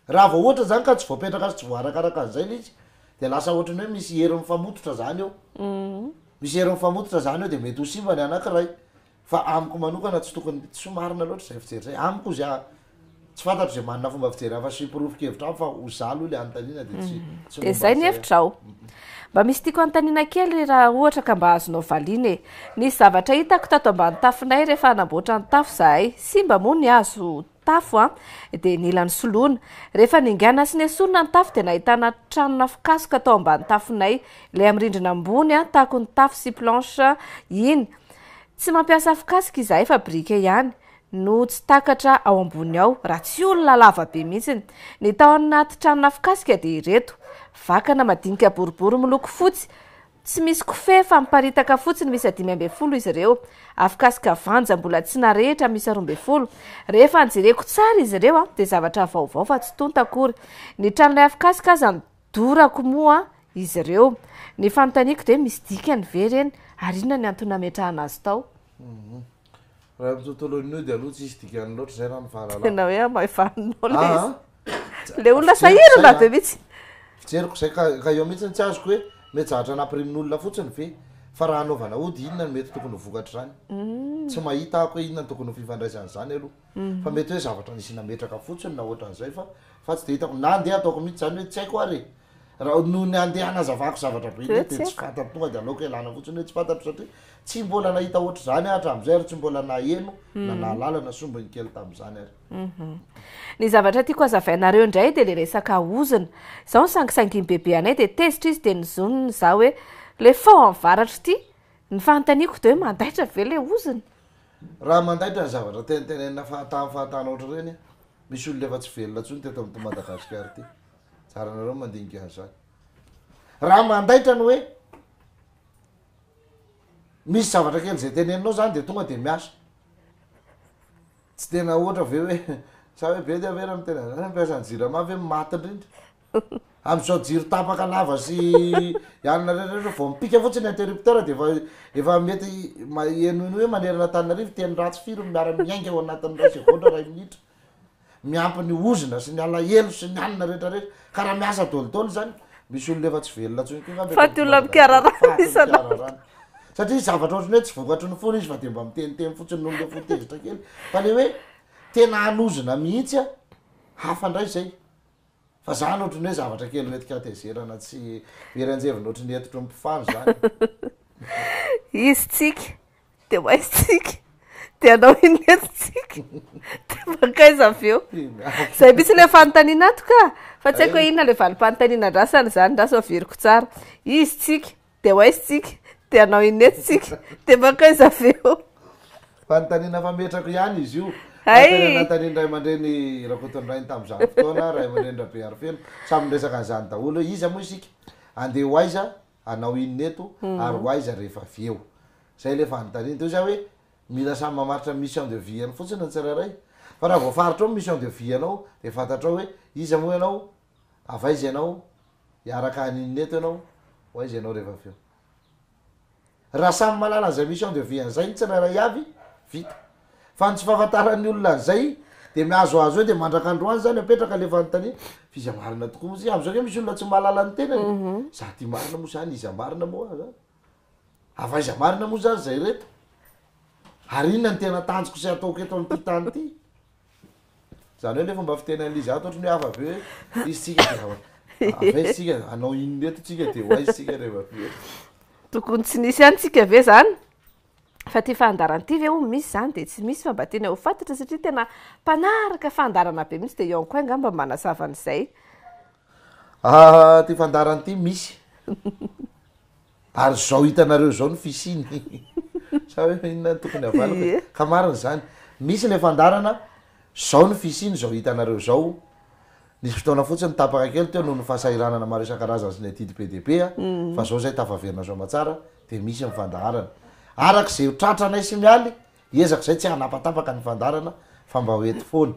Raha vao ohatra zany ka tsy voapetraka sy tsy voaharakaraka an'izay ilay izy de lasa ohatran'ny hoe misy hery mifamototra zany eo. Misy hery mifamototra zany eo de mety ho simba ny anankiray. Fa amiko manokana tsy tokony, tsy marina loatra izay fijery izay. Amiko ozy ah, tsy fantatro izay manana fomba fijery hafa sy porofon-kevitra hafa fa ho za aloha le anontaniana de tsy tsy De momba zay ny an'izay aho. hevitrao. Mba misy tiako anontaniana kely raha ohatra ka mba azonao valiana e. Nisy zavatra hitako tato ambany tafonay rehefa hanamboatra ny tafo zahay. Simba moa ny hazo. tafo a, dia nila nosoloina. Rehefa ningana sy nesorina ny tafo dia nahitana tranona afikasoka tao ambany tafonay, ilay amin'ny rindrina ambony a, takon'ny tafo sy planche iny. Tsy mampiasa afokasika izahay fa briquet ihany no tsy takatra ao ambony ao, raha tsy olona lava be mihitsy. Ny tao anaty tranon'afokasika dia ireto, vakana madinika boribory miloko fotsy, tsy misy kofehy fa miparitaka fotsiny miisa 15 izy ireo, afokasika vanja mbola tsy narehitra miisa 12. Rehefa nojereko tsara izy ireo dia zavatra vaovao fa tsy tonta akory. Ny tranolay afokasika aza Dorako moa izy ireo. Ny fanontaniako dia misy dikany ve ireny ary inona ny antony nametrahana azy tao? Raha amin'ny tontolon'ny ody aloha tsisy dikany loatra izay raha ny fahalalako. Tena hoe hamaivaninao ilay izy. Ilay olona sahirana be mihitsy. Fijeriko izay ka ka eo mihitsy no tsy azoko hoe mety zavatra nampirimin'olona fotsiny ve? Fa raha hanaovana ody inona no mety tokony ho vokatr'izany? Tsy mahita aho hoe inona no tokony ho fifandraisan'izany aloha. Fa mety hoe zavatra nisy nametraka fotsiny na ohatran'izay fa fa tsy de hitako na andeha ataoko mihitsy zany hoe tsy haiko ary e! Raha noho ny andeha hanazavako zavatra be indray de tsy fantatro tonga de aleoko ialana fotsiny hoe tsy fantatro satria tsy mbola nahita ohatr'izany aho hatramin'izay ary tsy mbola naheno na nahalala na sombiny kely tamin'izany ary. Ny zavatra tiako hazavainareo indray dia le resaka ozona. Izao ny sangisangin'i bebe anay dia tezitra izy dia nozoniny izaho hoe le fao amin'ny varatra ity. Ny fanontaniako dia hoe mandaitra ve le ozona? Raha mandaitra ny zavatra tenitenenina fahatany fahatany ohatr'ireny an, misy olona efa tsy velona intsony teto amin'ity Madagasikara ity. Tsara anareo ny mandinika an'izany. Raha mandaitra ny hoe misy zavatra kely izay teneninao zany de tonga de miasa. Tsy tena ohatra ve hoe sa hoe be dia ve raha miteny an'izany mampiasa ny jirama ve maty indrindra? Amin'izao jiro tapaka lava sy alina rehetra rehetra vao mipika fotsiny interrupteur dia efa efa mety henoina hoe manerana Antananarivo teny ratsy firy no miara miainga ao anatin'ny iray segondra iray minitra. Miampy ny ozona sy ny alahelo sy ny alina rehetra rehetra. Ka raha miasa daholo daholo izany, misy olona efa tsy velona intsony koa angamba eto Faty olona Madagasikara. mikararano Faty isan'andro. mikararano. Satria zavatra ohatran'ny hoe tsy vokatry ny fony izy fa dia mba miteniteny fotsiny noho ilay fo tezitra kely. Fa le hoe tena hanozona mihitsy an, hafa indray izay. Fa zany ohatran'ny hoe zavatra kely mety katezerana tsy very anjevona ohatran'ny hetotry ny mpifano zany. Izy tsika de ho aiza tsika de hanao inona eto tsika de mankaiza avy eo. Zay mihitsy le fanontaniana ato ka! Fa tsy haiko hoe inona le valim-panontaniana andrasana izany, andraso averiko tsara. Izy tsika Dia ho aiza tsika? Dia hanao inona eto tsika? Dia mankaiza avy eo? Fanontaniana fametrako ihany izy io. Hay! Tena nanontanian'ny ray aman-dreny Rakotondrainy tamin'izany fotoana, ray aman-dreny Rabearifeno, samy niresaka an'izany daholo hoe iza moa isika? Andeha ho aiza? Hanao inona eto? Ary ho aiza rehefa avy eo? Izay ilay fanontaniana. Dia hoy izaho hoe mila samy mamaritra ny mission de vie-ny fotsiny ny tsirairay. Fa raha voafaritrao ny mission de vie-nao dia fantatrao hoe iza moa ianao, avy aiza ianao, Hiaraka haninona eto ianao? Ho aiza ianao rehefa avy eo? Raha samy mahalala an'izay mission de vie an'izay ny tsirairay avy, vita. Fa ny tsy fahafantaran'ny olona an'izay dia mihazohazo eo dia mandrak'androany izany apetraka ilay fanontaniana, fa iza marina tokoa moa izy? Amin'izao ange misy olona tsy mahalala ny tenany e. Za ty marina moa izany, iza marina moa aho zany? Avy aiza marina moa izany izay ireto? Ary inona no tena tanjoko sy ataoko eto amin'ity tany ity? Zany hoe le fomba fiteny an'izy ato ohatran'ny hoe hafa be hoe izy tsika de avy aiza tsika, hanao inona eto tsika de ho aiza tsika rehefa avy eo. Tokony tsy nisy ihany tsika ve zany? Fa ty fandaharana ty ve hono misy zany de tsy misy fa mba tiana ho fantatra satria tena mpanaraka fandaharana be mihitsy de eo koa angamba manazava an'izay. Ah, ty fandaharana ty misy. Ary zao hitanareo zao ny fisiany. Sa hoe inona no tokony havaliko e? Ka marina izany. Misy ilay fandaharana, zao ny fisiany, zao hitanareo zao. Nisy fotoana fotsiny tapaka kely teo noho ny fahasahiranana maro isan-karazany sy ny adidy be dia be fa zao zay tafaverina soamatsara dia misy ny fandaharana. Araka izay ho tratranay sy Mialy, Hiezaka izay tsy hanapatapaka ny fandaharana fa mba ho eto foana.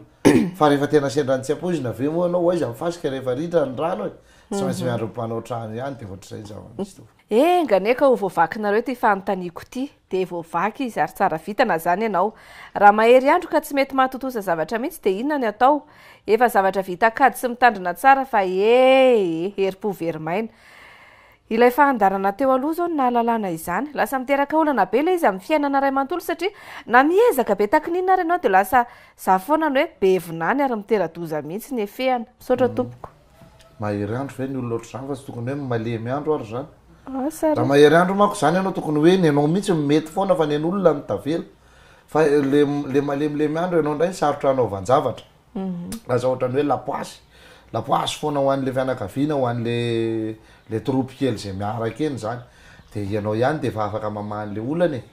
Fa rehefa tena sendra ny tsy ampoizina ve moa ianao ho aiza ny fasika rehefa ritra ny rano e? Tsy maintsy miandry ny mpanao trano ihany dia ohatr'izay ny zava-misy tompoko. Enga anie ka ho voavakinareo ity fanontaniako ity. Dia voavaky izy ary tsara vintana izany ianao. Raha mahery andro ka tsy mety mahatontosa zavatra mihitsy dia inona ny atao? Efa zavatra vita kajy sy mitandrina tsara fa ee herim-po very maina. Ilay fahandarana teo aloha izao no nahalalana izany. Lasa miteraka olana be ilay izy amin'ny fiainana iray manontolo satria na miezaka be takin'inona ary ianao dia lasa za foana no hoe be vinany ary mitera-doza mihitsy ny efehana. Misaotra tompoko. Mahery andro ve ny olona ohatr'izany fa tsy tokony hoe malemy andro ary izany? Asa Raha re. mahery andro manko izany ianao tokony hoe ny anao mihitsy no mety foana fa ny an'olona no tavela. Fa le le malemilemy andro ianao indray ny sarotra hanaovan-javatra. Lasa ohatran'ny hoe lapoasy, lapoasy foana ho an'le fianakaviana, ho an'le le troupe kely zay miaraka eny zany. De ianao ihany de efa afaka mamaha an'le olana e.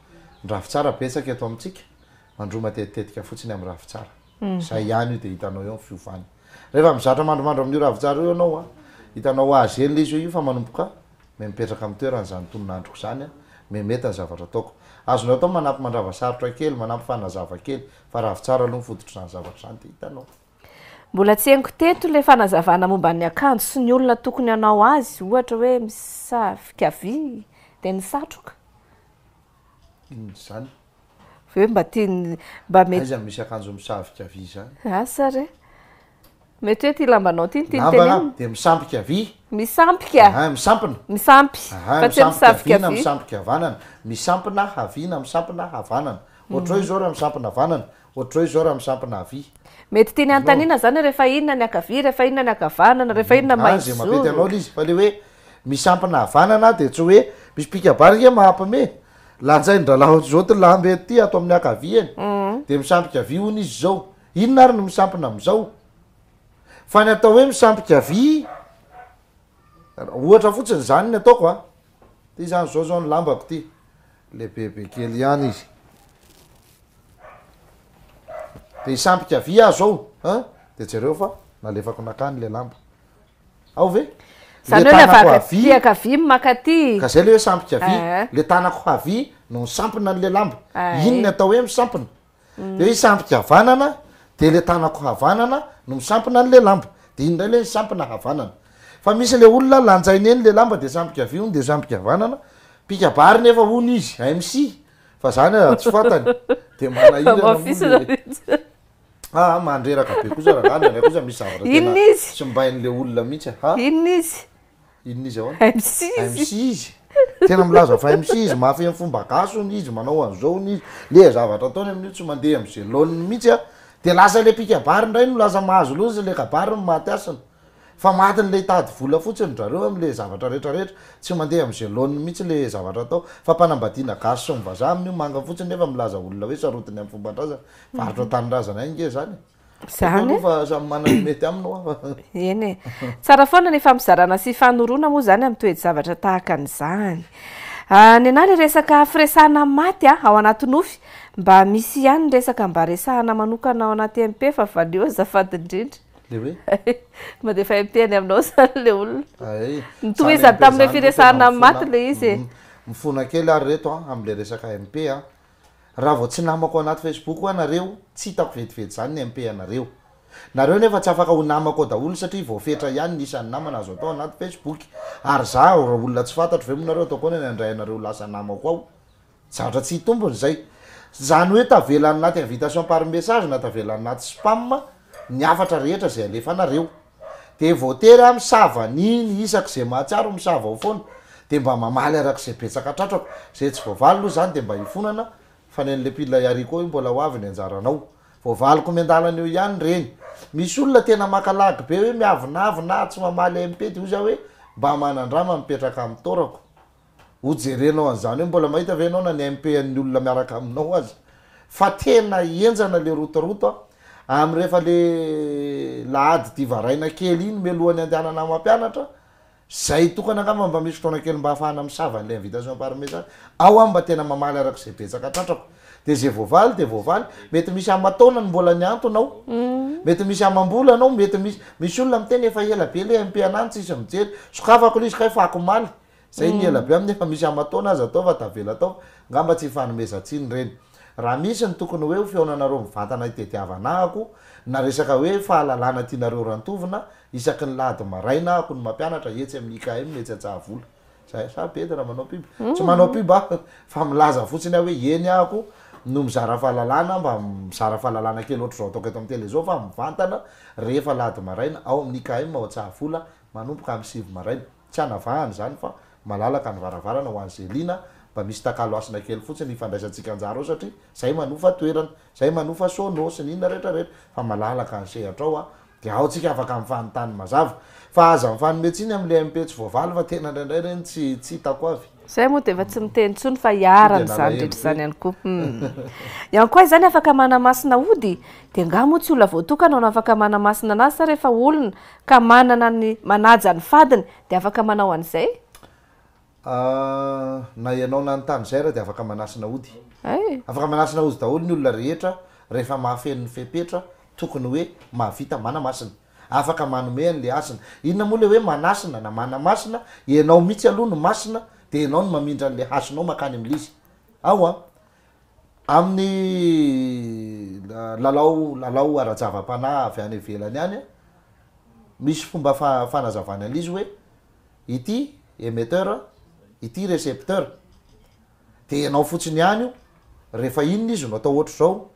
Ny ravintsara betsaka eto amintsika, mandroa matetitetika fotsiny amin'ny ravintsara. Zay ihany io de hitanao eo ny fiovany. Rehefa mizatra mandromandro amin'io ravintsara io ianao an, hitanao ho azy eny le izy hoe io fa manomboka Miha mipetraka amin'ny toerany izany tonon'androko izany an, miha mety ny zavatra ataoko. Azonao atao ny manampy mandrava sarotra kely, manampy fanazava kely, fa ravintsara aloha ny fototr'izany zavatra izany dia hitanao. Mbola tsy henoko teto ilay fanazavana momba ny akanjo sy ny olona tokony hanao azy, ohatra hoe misavika vy dia ny satroka. Inona izany? Hoe mba tiany, mba mety. Aiza no misy akanjo misavika vy izany? Asa re. Mety hoe ity lambanao ity no tiany Lamba tenenina. dia misampika vy. Misampika. Aha, misampina. Misampy. Aha, Fa tsy hoe misampika vy misavika na vy. misampika havanana. Misampina havia na misampina havanana. Ohatr'izao izao raha misampina havanana, ohatr'izao izao raha misampina havia. Mety tiany hanontaniana izany hoe rehefa inona ny ankavia, rehefa inona ny ankavanana, rehefa inona Any izay mampety anao mahitsizoro. ilay izy. Fa ilay hoe misampina havanana dia tsy hoe misy mpikabary ange mampime. Lanjain-drahalahy ohatr'izao ity lamba eto ity ato amin'ny ankaviany. Dia misampika havia hono izy izao. Inona ary no misampina amin'izao? Fa ny atao hoe misampika havia, ohatra fotsiny izany ny ataoko a, ty izany zao zao ny lambako ty, lehibebe kely ihany izy, de hisampika havia aho zao an, de jereo fa nalefako nakany le lamba, ao ve? Zany Le hoe le tanako avaka havia, ty ankavia maka aty. ka zay le hoe sampika havia, Eh. le tanako havia no nisampina an'le lamba, Ay. iny ny atao hoe misampina. De hoe hisampika havanana, de le tanako havanana no misampina an'le lamba, de iny ndray le misampina havanana. Fa misy le olona lanjainy eny le lamba de sampika havia hono de sampika havanana, mpikabary nefa hono izy, MC, fa zany aza tsy fantany, de manahirana moa le, aa mandreraka be kosa rangaha, indraindray kosa misy zavatra tena Inona izy? simbain'le olona mihitsy a, ha? Inona izy? Inona izy ahoana? MC izy. MC izy. Tena milaza fa MC izy, mahafehy ny fomba gasy hono izy, manao an'izao hono izy. Le zavatra ataony amin'io tsy mandeha am'zay laoniny mihitsy a. De lasa le mpikabary indray no lasa mahazo loza, le kabary no maty hasina. Fa matin'le hitady vola fotsiny dry zareo am'le zavatra rehetrarehetra. Tsy mandeha am'zay laoniny mihitsy le zavatra atao. Fampanambadiana gasy sy ny vazaha amin'io manga fotsiny nefa milaza olona hoe sarotiny am'fomban-drazana. Varotra tanindrazana ihany nge zany e. Zany e. Fa samy manana ny mety aminy hoa. Eny e. Tsara foana ny fampizarana sy fanoroana moa izany amin'ny toe-javatra tahaka an'izany. Ah, ny anah le resaka firesahana amin'ny maty ah, ao anaty nofy, mba misy ihany ny resaka mba resahana manokana ao anaty MP fa valio azafady indrindra. Le hoe? Mandefa MP any aminao izany le olona. Ay, Notohizany tamin'ilay firesahana amin'ny maty le izy e. Mifona kely ary reto an, amin'le resaka MP an. Raha vao tsy namako anaty Facebook hoa nareo, tsy hitako vetivety zany ny MP anareo. Nareo nefa tsy afaka ho namako ao daholo satria voafetra ihany ny isan'ny namana azo atao anaty Facebook. Ary za raha olona tsy fantatro ve moa nareo ataoko ahoana ny handray anareo ho lasa namako ao? Zavatra tsy hitombina izay. Zany hoe tavela anaty invitation par message na tavela anaty spam ny hafatra rehetra izay alefanareo. De voatery aho misava an'iny isak'izay mahatsiaro misava ao foana de mba mamaly arak'izay betsaka tratrako, zay tsy voavaly aloha zany de mba hifonana fa ny an'le pile haricot io mbola ho avy ny anjaranao, voavaliko miandalana eo ihany reny. Misy olona tena maka lagy be hoe miavonavona aho tsy mamaly MP de hoy za hoe mba manandrama mipetraka amin'ny taorako. Ho jerenao an'izany hoe mbola mahita ve ianao na ny MP an'ny olona miaraka aminao aza. Fa tena henjana le rotoroto a! Amin'ny rehefa le lahady divaraina kely iny mialohan'ny handehanana mampianatra, zay tokana angamba mba misy fotoana kely mba ahafahana misava an'ilay invitation par message, ao aho mba tena mamaly arak'izay betsaka tratrako. De zay voavaly de voavaly, mety misy aman-taonany mbola niantona ao, mety misy amam-bolana ao, mety misy, misy olona miteny efa ela be le MP anah no tsisy mijery, sokafako le izy kay fako omaly, Zay ny ela be aminy efa misy aman-taona aza atao fa tavela tao, ngamba tsy hifanomezan-tsiny ireny. Raha misy ny tokony hoe ho fihaonanareo mivantana hitediavana ahako, na resaka hoe fahalalana tianareo rantovina, isaky ny lahady maraina ahako no mampianatra etsy amin'ny IKM etsy Antsahavola. Zay, sa bedy raha manao pub? Tsy manao pub aho fa milaza fotsiny aho hoe eny ahako no mizara fahalalana, mba mizara fahalalana kely ohatr'izao ataoko eto amin'ny tele izao fa mivantana rehefa lahady maraina ao amin'ny IKM ao Antsahavola manomboka amin'ny sivy maraina. Tsy anavahana izany fa malalaka ny varavarana ho an'izay liana, mba misy takalo hasina kely fotsiny hifandraisantsika anjara ao satria zay manofa toerana, zay manofa sono sy ny inona rehetra rehetra fa malalaka ny sehatra ao a, Dia ao tsika afaka mifanontany mazava. Fa aza mifanome tsiny amin'ilay MP tsy voavaly fa tena indraindray ireny tsy tsy hitako avy. Zay moa dia efa tsy miteny intsony fa iharan'izany rehetra izany ihany koa. Ihany koa izany afaka manamasina ody dia angaha moa tsy olona voatokana no afaka manamasina anazy sa rehefa olona ka manana ny manaja ny fadiny dia afaka manao an'izay? Na ianao na ny tany zaire dia afaka manasina ody. Afaka manasina ody daholo ny olona rehetra rehefa mahafeno ny fepetra tokony hoe mahavita manamasina. Afaka manome an'le hasina. Inona moa le hoe manasina na manamasina? Ianao mihitsy aloha no masina dia ianao no mamindra an'le hasinao mankany amin'le izy. Ao an! Amin'ny lalao lalao ara-java-panahy avy any ivelany any an, misy fomba fanazavana an'le izy hoe Ity émetteur, ity récepteur. Dia ianao fotsiny ihany io, rehefa inona izy no atao ohatr'izao,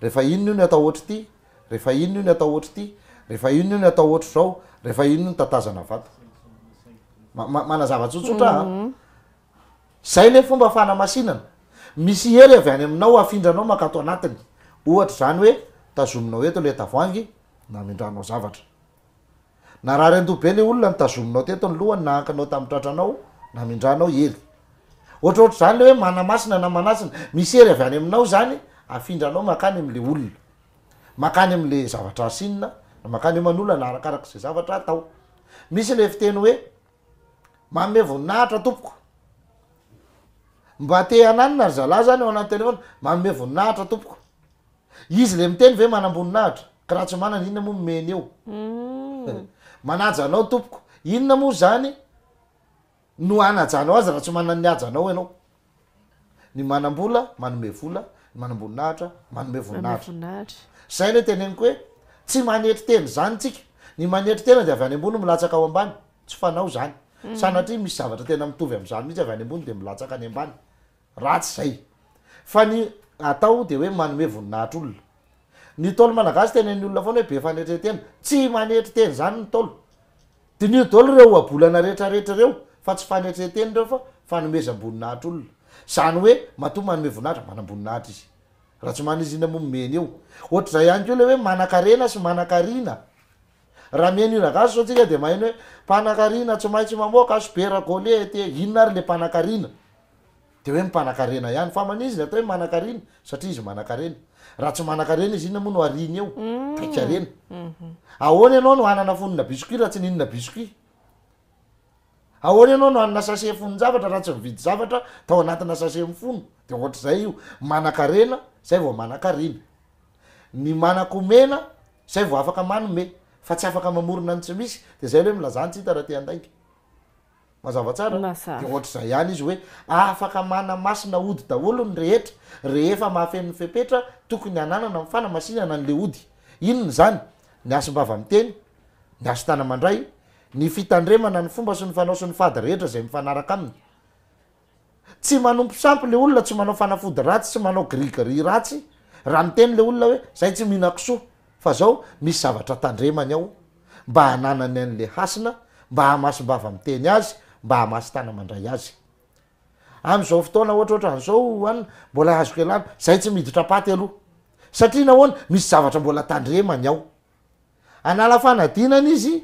rehefa inona io no atao ohatr'ity, rehefa inona io no atao ohatr'ity, rehefa inona io no atao ohatr'izao, rehefa inona io no tatazana vato. Manazava tsotsotra aho an. Zay le fomba fanamasinana. Misy hery avy any aminao afindranao mankato anatiny. Ohatra izany hoe tazominao eto le tavoahangy, namindranao zavatra. Narary andoha be le olona notazominao teto ny lohany nahankinao tamin'ny tratranao namindranao hery. Ohatrohatr'izany le hoe manamasina na manasina, misy hery avy any aminao zany afindranao mankany am'le olona, mankany am'le zavatra asinina na mankany aman'olona na arakarak'izay zavatra atao. Misy le fiteny hoe manome voninahitra tompoko, mba te hananina ry zalahy zany ao anaty telefona, manome voninahitra tompoko. Izy le miteny ve manamboninahitra? Ka raha tsy manana inona moa nomeny eo? Manaja anao tompoko, inona moa zany no hanajanao azy raha tsy manana ny hajanao ianao? Ny manambola manome vola, ny manamboninahitra manome voninahitra. Zay le teneniko hoe tsy manetry tena zany tsika, ny manetry tena de avy any ambony milatsaka ao ambany, tsy fanao zany, sanatria misy zavatra tena mitovy am'zany mihitsy avy any ambony de milatsaka any ambany. Ratsy zay. Fa ny atao de hoe manome voninahitra olona. Ny Ntaolo malagasy tenenin'ny olona foana hoe be fanetren-tena. Tsy manetry tena izany ny Ntaolo. Diniho daholo ireo ohabolana rehetra rehetra ireo fa tsy fanetren-tena ireo fa fanomezam-boninahitra olona. Izany hoe matoa manome voninahitra, manam-boninahitra izy. Raha tsy manana izy inona moa nomeny eo. Ohatr'izay ihany koa ilay hoe manan-karena sy manan-karina. Raha mihaino hira gasy zao tsika de maheno hoe mpanakarina tsy maintsy mamoaka sopera golety e, inona ary le mpanakarina? De hoe mpanakarena ihany, fa manina izy ny atao hoe manakarina? Satria izy manakarena. Raha tsy manakarena izy inona moa no ariny eo? Kaikarena. Ahoana ianao no hanana fonona biscuit raha tsy nihinana biscuit? Ahoana ianao no hanana sachet fonon-javatra raha tsy nividy zavatra tao anatina sachet mifono? De ohatr'izay io, manakarena zay vao manakarina. Ny manan-komena Zay vao afaka manome, fa tsy afaka mamorona ny tsy misy, de zay le hoe milazà ny tsy hita raha te handainga. Mazava tsara? Mazava. De ohatr'izay ihany izy hoe afaka manamasina ody daholo ny rehetra, rehefa mahafeno ny fepetra tokony hananana amin'ny fanamasinana an'le ody. Inona izany? Ny hasim-bava miteny, ny hasin-tana-mandray, ny fitandremana ny fomba sy ny fanao sy ny fady rehetra izay mifanaraka aminy. Tsy manompo sampy le olona, tsy manao fanafody ratsy, tsy manao gris gris ratsy, raha miteny le olona hoe zay tsy mihinan-kisoa fa zao misy zavatra tandremany ao mba hananany an'le hasina, mba hahamasim-bava miteny azy, mba hahamasin-tana mandray azy. Am'zao fotoana ohatrohatran'izao an, mbola azoko ialana, zay tsy miditra paty aloha, satria nahoana, misy zavatra mbola tandremany ao. Hanala fanadinana izy,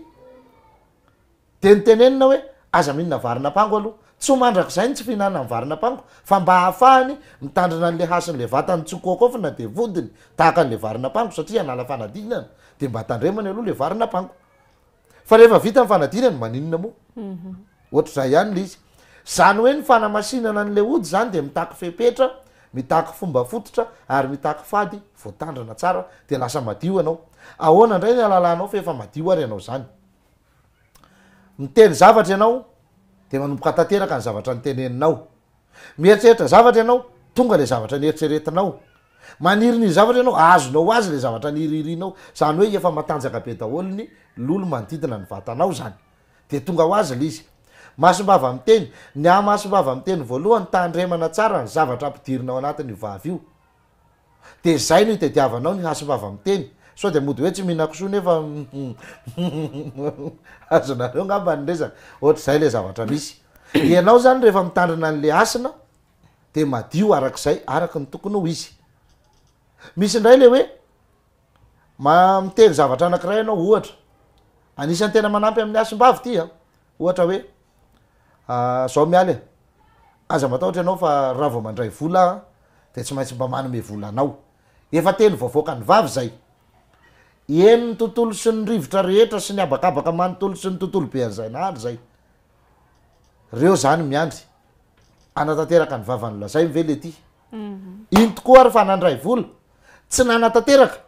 Dia notenenina hoe, Aza mihinana varin'ampango aloha. Tsy ho mandrakizay ny tsy fihinanany varin'ampango, fa mba hahafahany mitandrina an'ilay hasin'ilay vatany tsy ho koakofina dia vodiny tahaka an'ilay varin'ampango, satria hanala fanadinana, dia mba tandremany aloha ilay varin'ampango. Fa rehefa vita ny fanadinana, maninona moa? Ohatr'izay ihany ilay izy. Izany hoe ny fanamasinana an'ilay ody izany dia mitaky fepetra, mitaky fomba fototra ary mitaky fady voatandrina tsara dia lasa madio ianao. Ahoana indray ny hahalalanao fa efa madio ary ianao izany? Miteny zavatra ianao de manomboka tanteraka ny zavatra noteneninao. Mieritreritra zavatra ianao, tonga le zavatra nieritreretinao. Maniriniry zavatra ianao, azonao ho azy le zavatra niririnao. Zany hoe efa matanjaka be daholo ny lolo manodidina ny vatanao zany. De tonga ho azy le izy. Masom-bava miteny, ny ahy masom-bava miteny voalohany, tandremana tsara ny zavatra ampidirina ao anatin'io vava io. De zay no itadiavanao ny hasim-bava miteny, sao de mody hoe tsy mihinan-kisoa nefa azonareo ngamba ny resaka, ohatr'izay le zavatra misy. Ianao zany rehefa mitandrina an'le hasina de madio arak'izay araka ny tokony ho izy. Misy indray le hoe. Ma, miteny zavatra anankiray ianao, ohatra, anisan'ny tena manampy amin'ny hasim-bavy ity an, ohatra hoe, zao mialy e, aza matahotra ianao fa raha vao mandray vola aho de tsy maintsy mba manome vola anao. Efa teny voavoakan'ny vava izay. Henon'ny tontolo sy ny rivotra rehetra sy ny habakabaka manontolo sy ny tontolo be an'izay nahary izay. Reo zany miandry hanatanteraka ny vava nolazainy ve le ty? Iny tokoa ary fa nandray vola, tsy nanatanteraka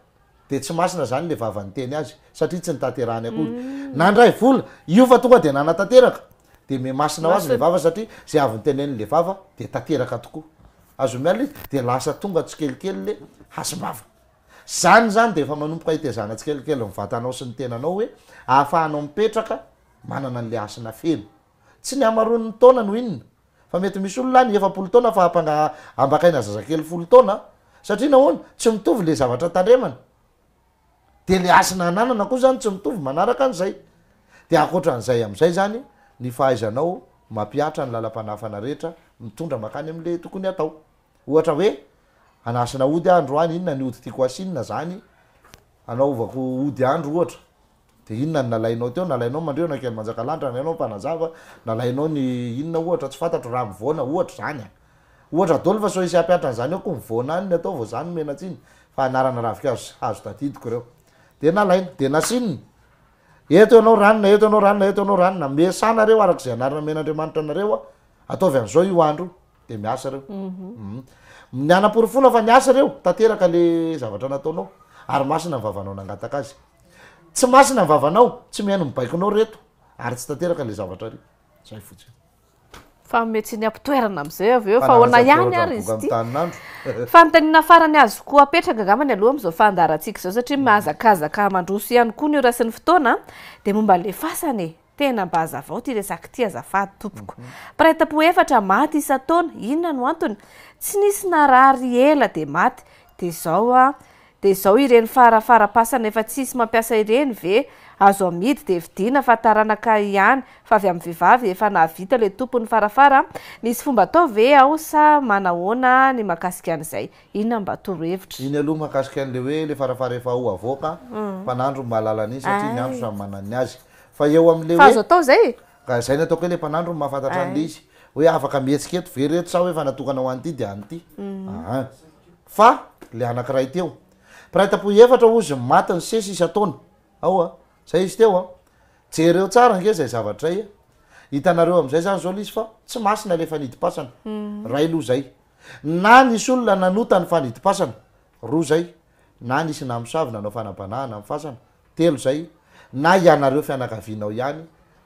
de tsy masina zany le vava niteny azy satria tsy nitanterahany akory. Nandray vola, io fa tonga de nanatanteraka de miha-masina ho azy le vava satria zay avy niteneniny le vava de tanteraka tokoa. Azo miala izy de lasa tonga tsikelikely le hasim-bava. Zany zany de efa manomboka hitezana tsikelikely ny vatanao sy ny tenanao hoe ahafahanao mipetraka manana an'le hasina feno. Tsy ny hamaroan'ny taona no inona, fa mety misy olona any 40 taona fa ampanga ambakaina zazakely 10 taona, satria nahoana? Tsy mitovy le zavatra tandremana. De le hasina ananana koa zany tsy mitovy manaraka an'izay. De ankoatran'izay am'izay zany ny fahaizanao mampihatra ny lalam-panahafana rehetra mitondra mankany am'le tokony hatao. Ohatra hoe, hanasina ody aho androany, inona ny ody tiako hasinina zany, hanaovako ody andro ohatra. De inona no nalainao teo? Nalainao Mandriona kely Manjakalanitra, nalainao Mpanazava, nalainao ny inona ohatra tsy fantatro, Ramivoana ohatra zany an! Ohatra daholo fa sao hisy hampiantra an'izany eo koa mivoana any ny atao vao zany omena tsiny fa anarana ravinkazo sy hazo tadidiko ireo. De nalaina, de nasinina. Eto ianao ranona, eto ianao ranona, eto ianao ranona, miasà nareo araka izay anarana omen'Andriamanitra anareo an, ataovy an'izao io andro io, de miasa reo. Ny hanaporofoana fa niasa reo, tanteraka le zavatra nataonao, ary masina ny vavanao nangataka azy. Tsy masina ny vavanao, tsy mihaino ny baikonao reto, ary tsy tanteraka le zavatra ry. Zay fotsiny. Fa hanome tsiny am-pitoerana amin'izay avy eo, fa ahoana ihany ary izy ity? Fanontaniana farany azoko apetraka angambany aloha amin'izao fandaharantsika izao satria mihazakazaka mandroso ihany koa ny ora sy ny fotoana dia momba an'ilay fasana e! Tena mba hazavao ity resaka ity azafady tompoko. Mpiray tampo efatra maty isan-taona, inona no antony? Tsy nisy narary ela dia maty, dia izao an, dia izao ireny farafara-pasana efa tsisy mampiasa ireny ve azo amidy dia vidiana fa taranaka ihany fa avy amin'ny vehivavy efa nahavita ilay tompon'ny farafara, misy fomba atao ve ao sa manahoana ny mahakasika an'izay? Inona mba torohevitra? Iny aloha mahakasika an'ilay hoe ilay farafara efa ho avoaka, mpanandro no mahalala an'iny satria ny andro samy manana ny azy. Fa eo amin'ilay hoe. Fa azo atao izay e! Ka izay no ataoko hoe ilay mpanandro no mahafantatra an'ilay izy. Hoe afaka mihetsika eto ve reto sa hoe efa natokana ho an'ity dia an'ity. Aa. Fa ilay anankiray teo. Mpiray tampo efatra hozy ny maty nisesy isan-taona. Ao a. Zay izy teo a. Jereo tsara ange izay zavatra izay e. Hitanareo amin'izay izany izao ilay izy fa tsy masina ilay fanidim-pasana. Iray aloha izay. Na nisy olona nanota ny fanidim-pasana. Roa izay. Na nisy namosavy nanao fanabanahana amin'ny fasana. Telo izay, na ianareo fianakavianao ihany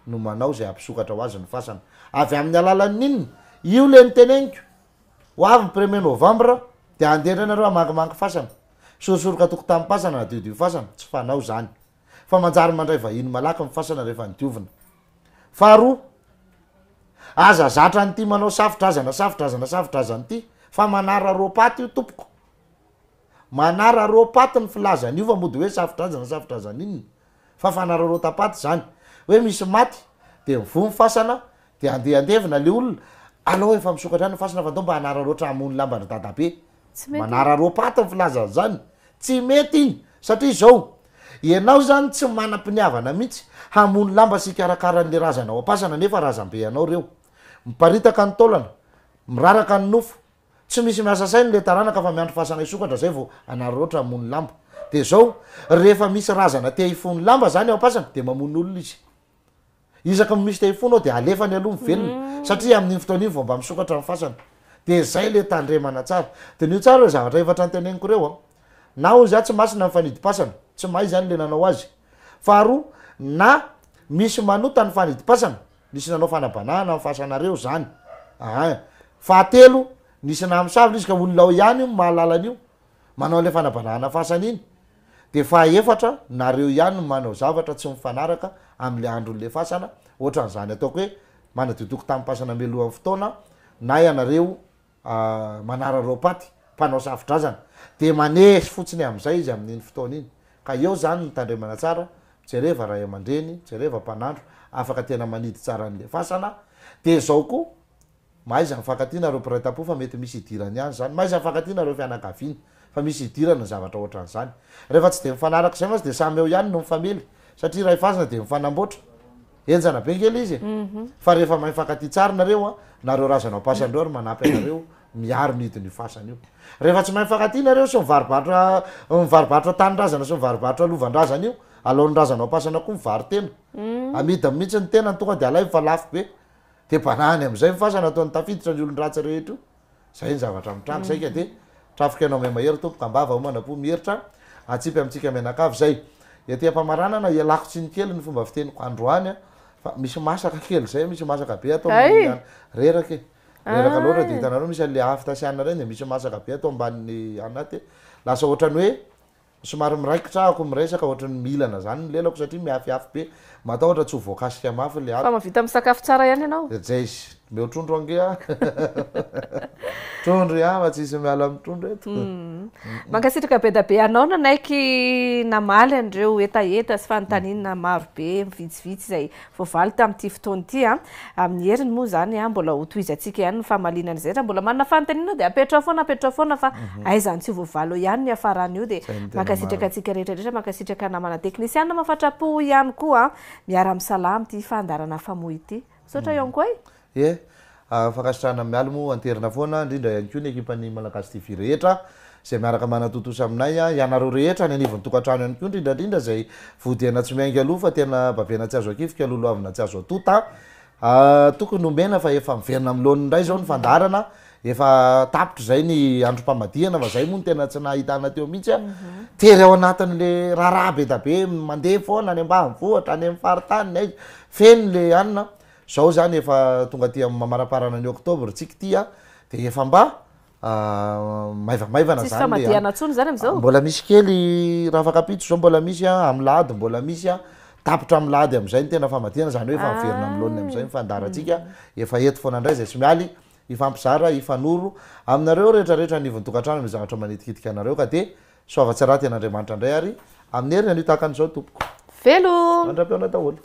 no manao izay hampisokatra ho azy ny fasana. Avy amin'ny alalan'ny inona? Io le niteneniko. Ho avy ny premier novembre dia handeha indray nareo hamangimangy fasana. Sorosoroka tokotanim-pasana na diodio fasana, tsy fanao izany. Fa manjary mandray vahiny malaky ny fasana rehefa nodiovina. Faharoa, aza zatra an'ity manao safo-drazana safo-drazana safo-drazana ity fa manararaopaty io tompoko. Manararaopaty ny filazana io fa mody hoe safo-drazana safo-drazana inona? Fa fanararaotam-paty izany. Hoe misy maty dia mivoha ny fasana dia andeha handevina le olona, alao efa misokatra ihany ny fasana fa ndao mba hanararaotra hamono lamban-dry dadabe. Tsy mety iny. Manararaopaty ny filazana izany. Tsy mety iny satria izao, ianao izany tsy manam-piniavana mihitsy hamono lamba sy hikarakara an'le razana ao am-pasana nefa razambe anao ireo. Miparitaka ny taolana, miraraka ny nofo, Tsy misy miasa saina le taranaka fa miandry fasana hisokatra zay vao hanararaotra hamono lamba. De zao, rehefa misy razana te hifono lamba zany ao am-pasana de mamono olona izy. Isaky ny misy te hifono ao de alefany aloha ny velona satria amin'iny fotoana iny vao mba misokatra ny fasana. De zay le tandremana tsara. Diniho tsara ireo zavatra efatra noteneniko ireo an. Na hozy aho tsy masina ny fanidim-pasana, tsy mahay zany le nanao azy. Faharoa, na misy manota ny fanidim-pasana, Nisy nanao fanabanahana ny fasanareo zany ain. Fahatelo, nisy namosavy izy ka olona ao ihany io no mahalala an'io, manao an'ilay fanabanahana fasana iny. De fahaefatra, nareo ihany no manao zavatra tsy mifanaraka amin'le andron'le fasana, ohatran'izany ataoko hoe manadio tokotanim-pasana mialohan'ny fotoana, na ianareo manararaopaty, mpanao safo-drazana, dia manesy fotsiny amin'izay izy amin'iny fotoana iny. Ka eo izany no tandremana tsara, mijereva ray aman-dreny, mijereva mpanandro, afaka tena manidy tsara an'ilay fasana. Dia izao koa, mahaiza mifankatia nareo mpiray tampo fa mety misy idirany ihany izany, mahaiza mifankatia nareo fianakaviana. Fa misy idirana ny zavatra ohatran'izany. Rehefa tsy dia mifanaraka izay mantsy dia samy eo ihany no mifamely satria iray fasana dia mifanamboatra. Henjana be nge le izy e. Fa rehefa mahay mifankatia tsara nareo an, nareo razana ao am-pasana ireo ary manampy anareo miaro ny hidin'io fasana io. Rehefa tsy mahay mifankatia nareo sy mivarobarotra mivarobarotra tanindrazana sy mivarobarotra lovan-drazana io, alaon'ny razana ao am-pasana koa mivaro-tena. Amidiny mihitsy ny tenany tonga dia alaivo fa lafo be. Dia banahany amin'izay ny fasana ataony tafiditra ny olon-dratsy rehetra io. Zay ny zavatra mitranga. Zay ka dia trafoka ianao miha-mahery tompoko ambava homana po mieritra atsipy amintsika mianakavy zay. Ety ampamaranana ialako tsiny kely ny fomba fiteniko androany fa misy masaka kely zay, misy masaka be ato amin'ny reraka e. Reraka loatra dia hitanareo misy an'le afta sy anona reny dia misy masaka be ato ambanin'ny anona dia lasa ohatran'ny hoe Somary miraikitra ahako miresaka ohatran'ny mihinana zany ny lelako satria miafiafy be, matahotra tsy ho voakasika mafy le Fa ato. mahavita misakafo tsara ihany ianao. Jayz, omeo trondro ange ah. Trondro ihany fa tsisy miala amin'ny trondro eto. Mankasitraka be da be anao nanaiky namaly an'ireo hetaheta sy fanontaniana maro be vitsivitsy izay voavaly tamin'ity fotoana ity a. Amin'ny heriny moa izany a, mbola ho tohizantsika ihany ny famaliana an'izay. Raha mbola manana fanontaniana dia apetraho foana, apetraho foana fa aiza no tsy ho voavaly eo ihany ny hiafarany io. Dia mankasitraka antsika rehetra rehetra, mankasitraka namana teknisiana mahafatra-po ihany koa miara-misalahy amin'ity fandaharana Famoha ity. Misaotra Young-Way. Ie, fankasitrahana Mialy moa anterina foana, indrindra ihany koa ny ekipan'ny Malagasy TV rehetra izay miaraka manatontosa aminay, ianareo rehetra any anivon'ny tokantrano ihany koa indrindra indrindra izay vodiana tsy miainga aloha fa tena babena tsy azo akifika, lolohavina tsy azo atonta, tokony homena fa efa miverina amin'ny laoniny indray izao ny fandaharana, efa tapitra izay ny androm-pamadihana fa izay moa no tena tsy nahitana teo mihitsy a, tery ao anatin'le raharaha be da be mandeha foana any ambanivohitra, any amin'ny faritany, aiza, feno le anona. Zao zany efa tonga aty amin'ny mamaraparana ny octobre tsika ity a, de efa mba maivamaivana Tsisy zany le famadihana intsony zany amizao? Mbola misy kely rafakapitso zao mbola misy a, amin'ny lahady mbola misy a, tapitra amin'ny lahady amizay ny tena famadihana, zany hoe efa miverina amin'ny laoniny amizay ny fandaharantsika, efa eto foana indray zay tsy mialy, hifampizara, hifanoro aminareo rehetra rehetra anivon'ny tokantrano amin'ny zavatra manitikitika anareo ka de soava tsy raty an'Andriamanitra indray ary amin'ny heriny anio tahaka an'izao tompoko. Veloma! Mandra-pihaona daholo.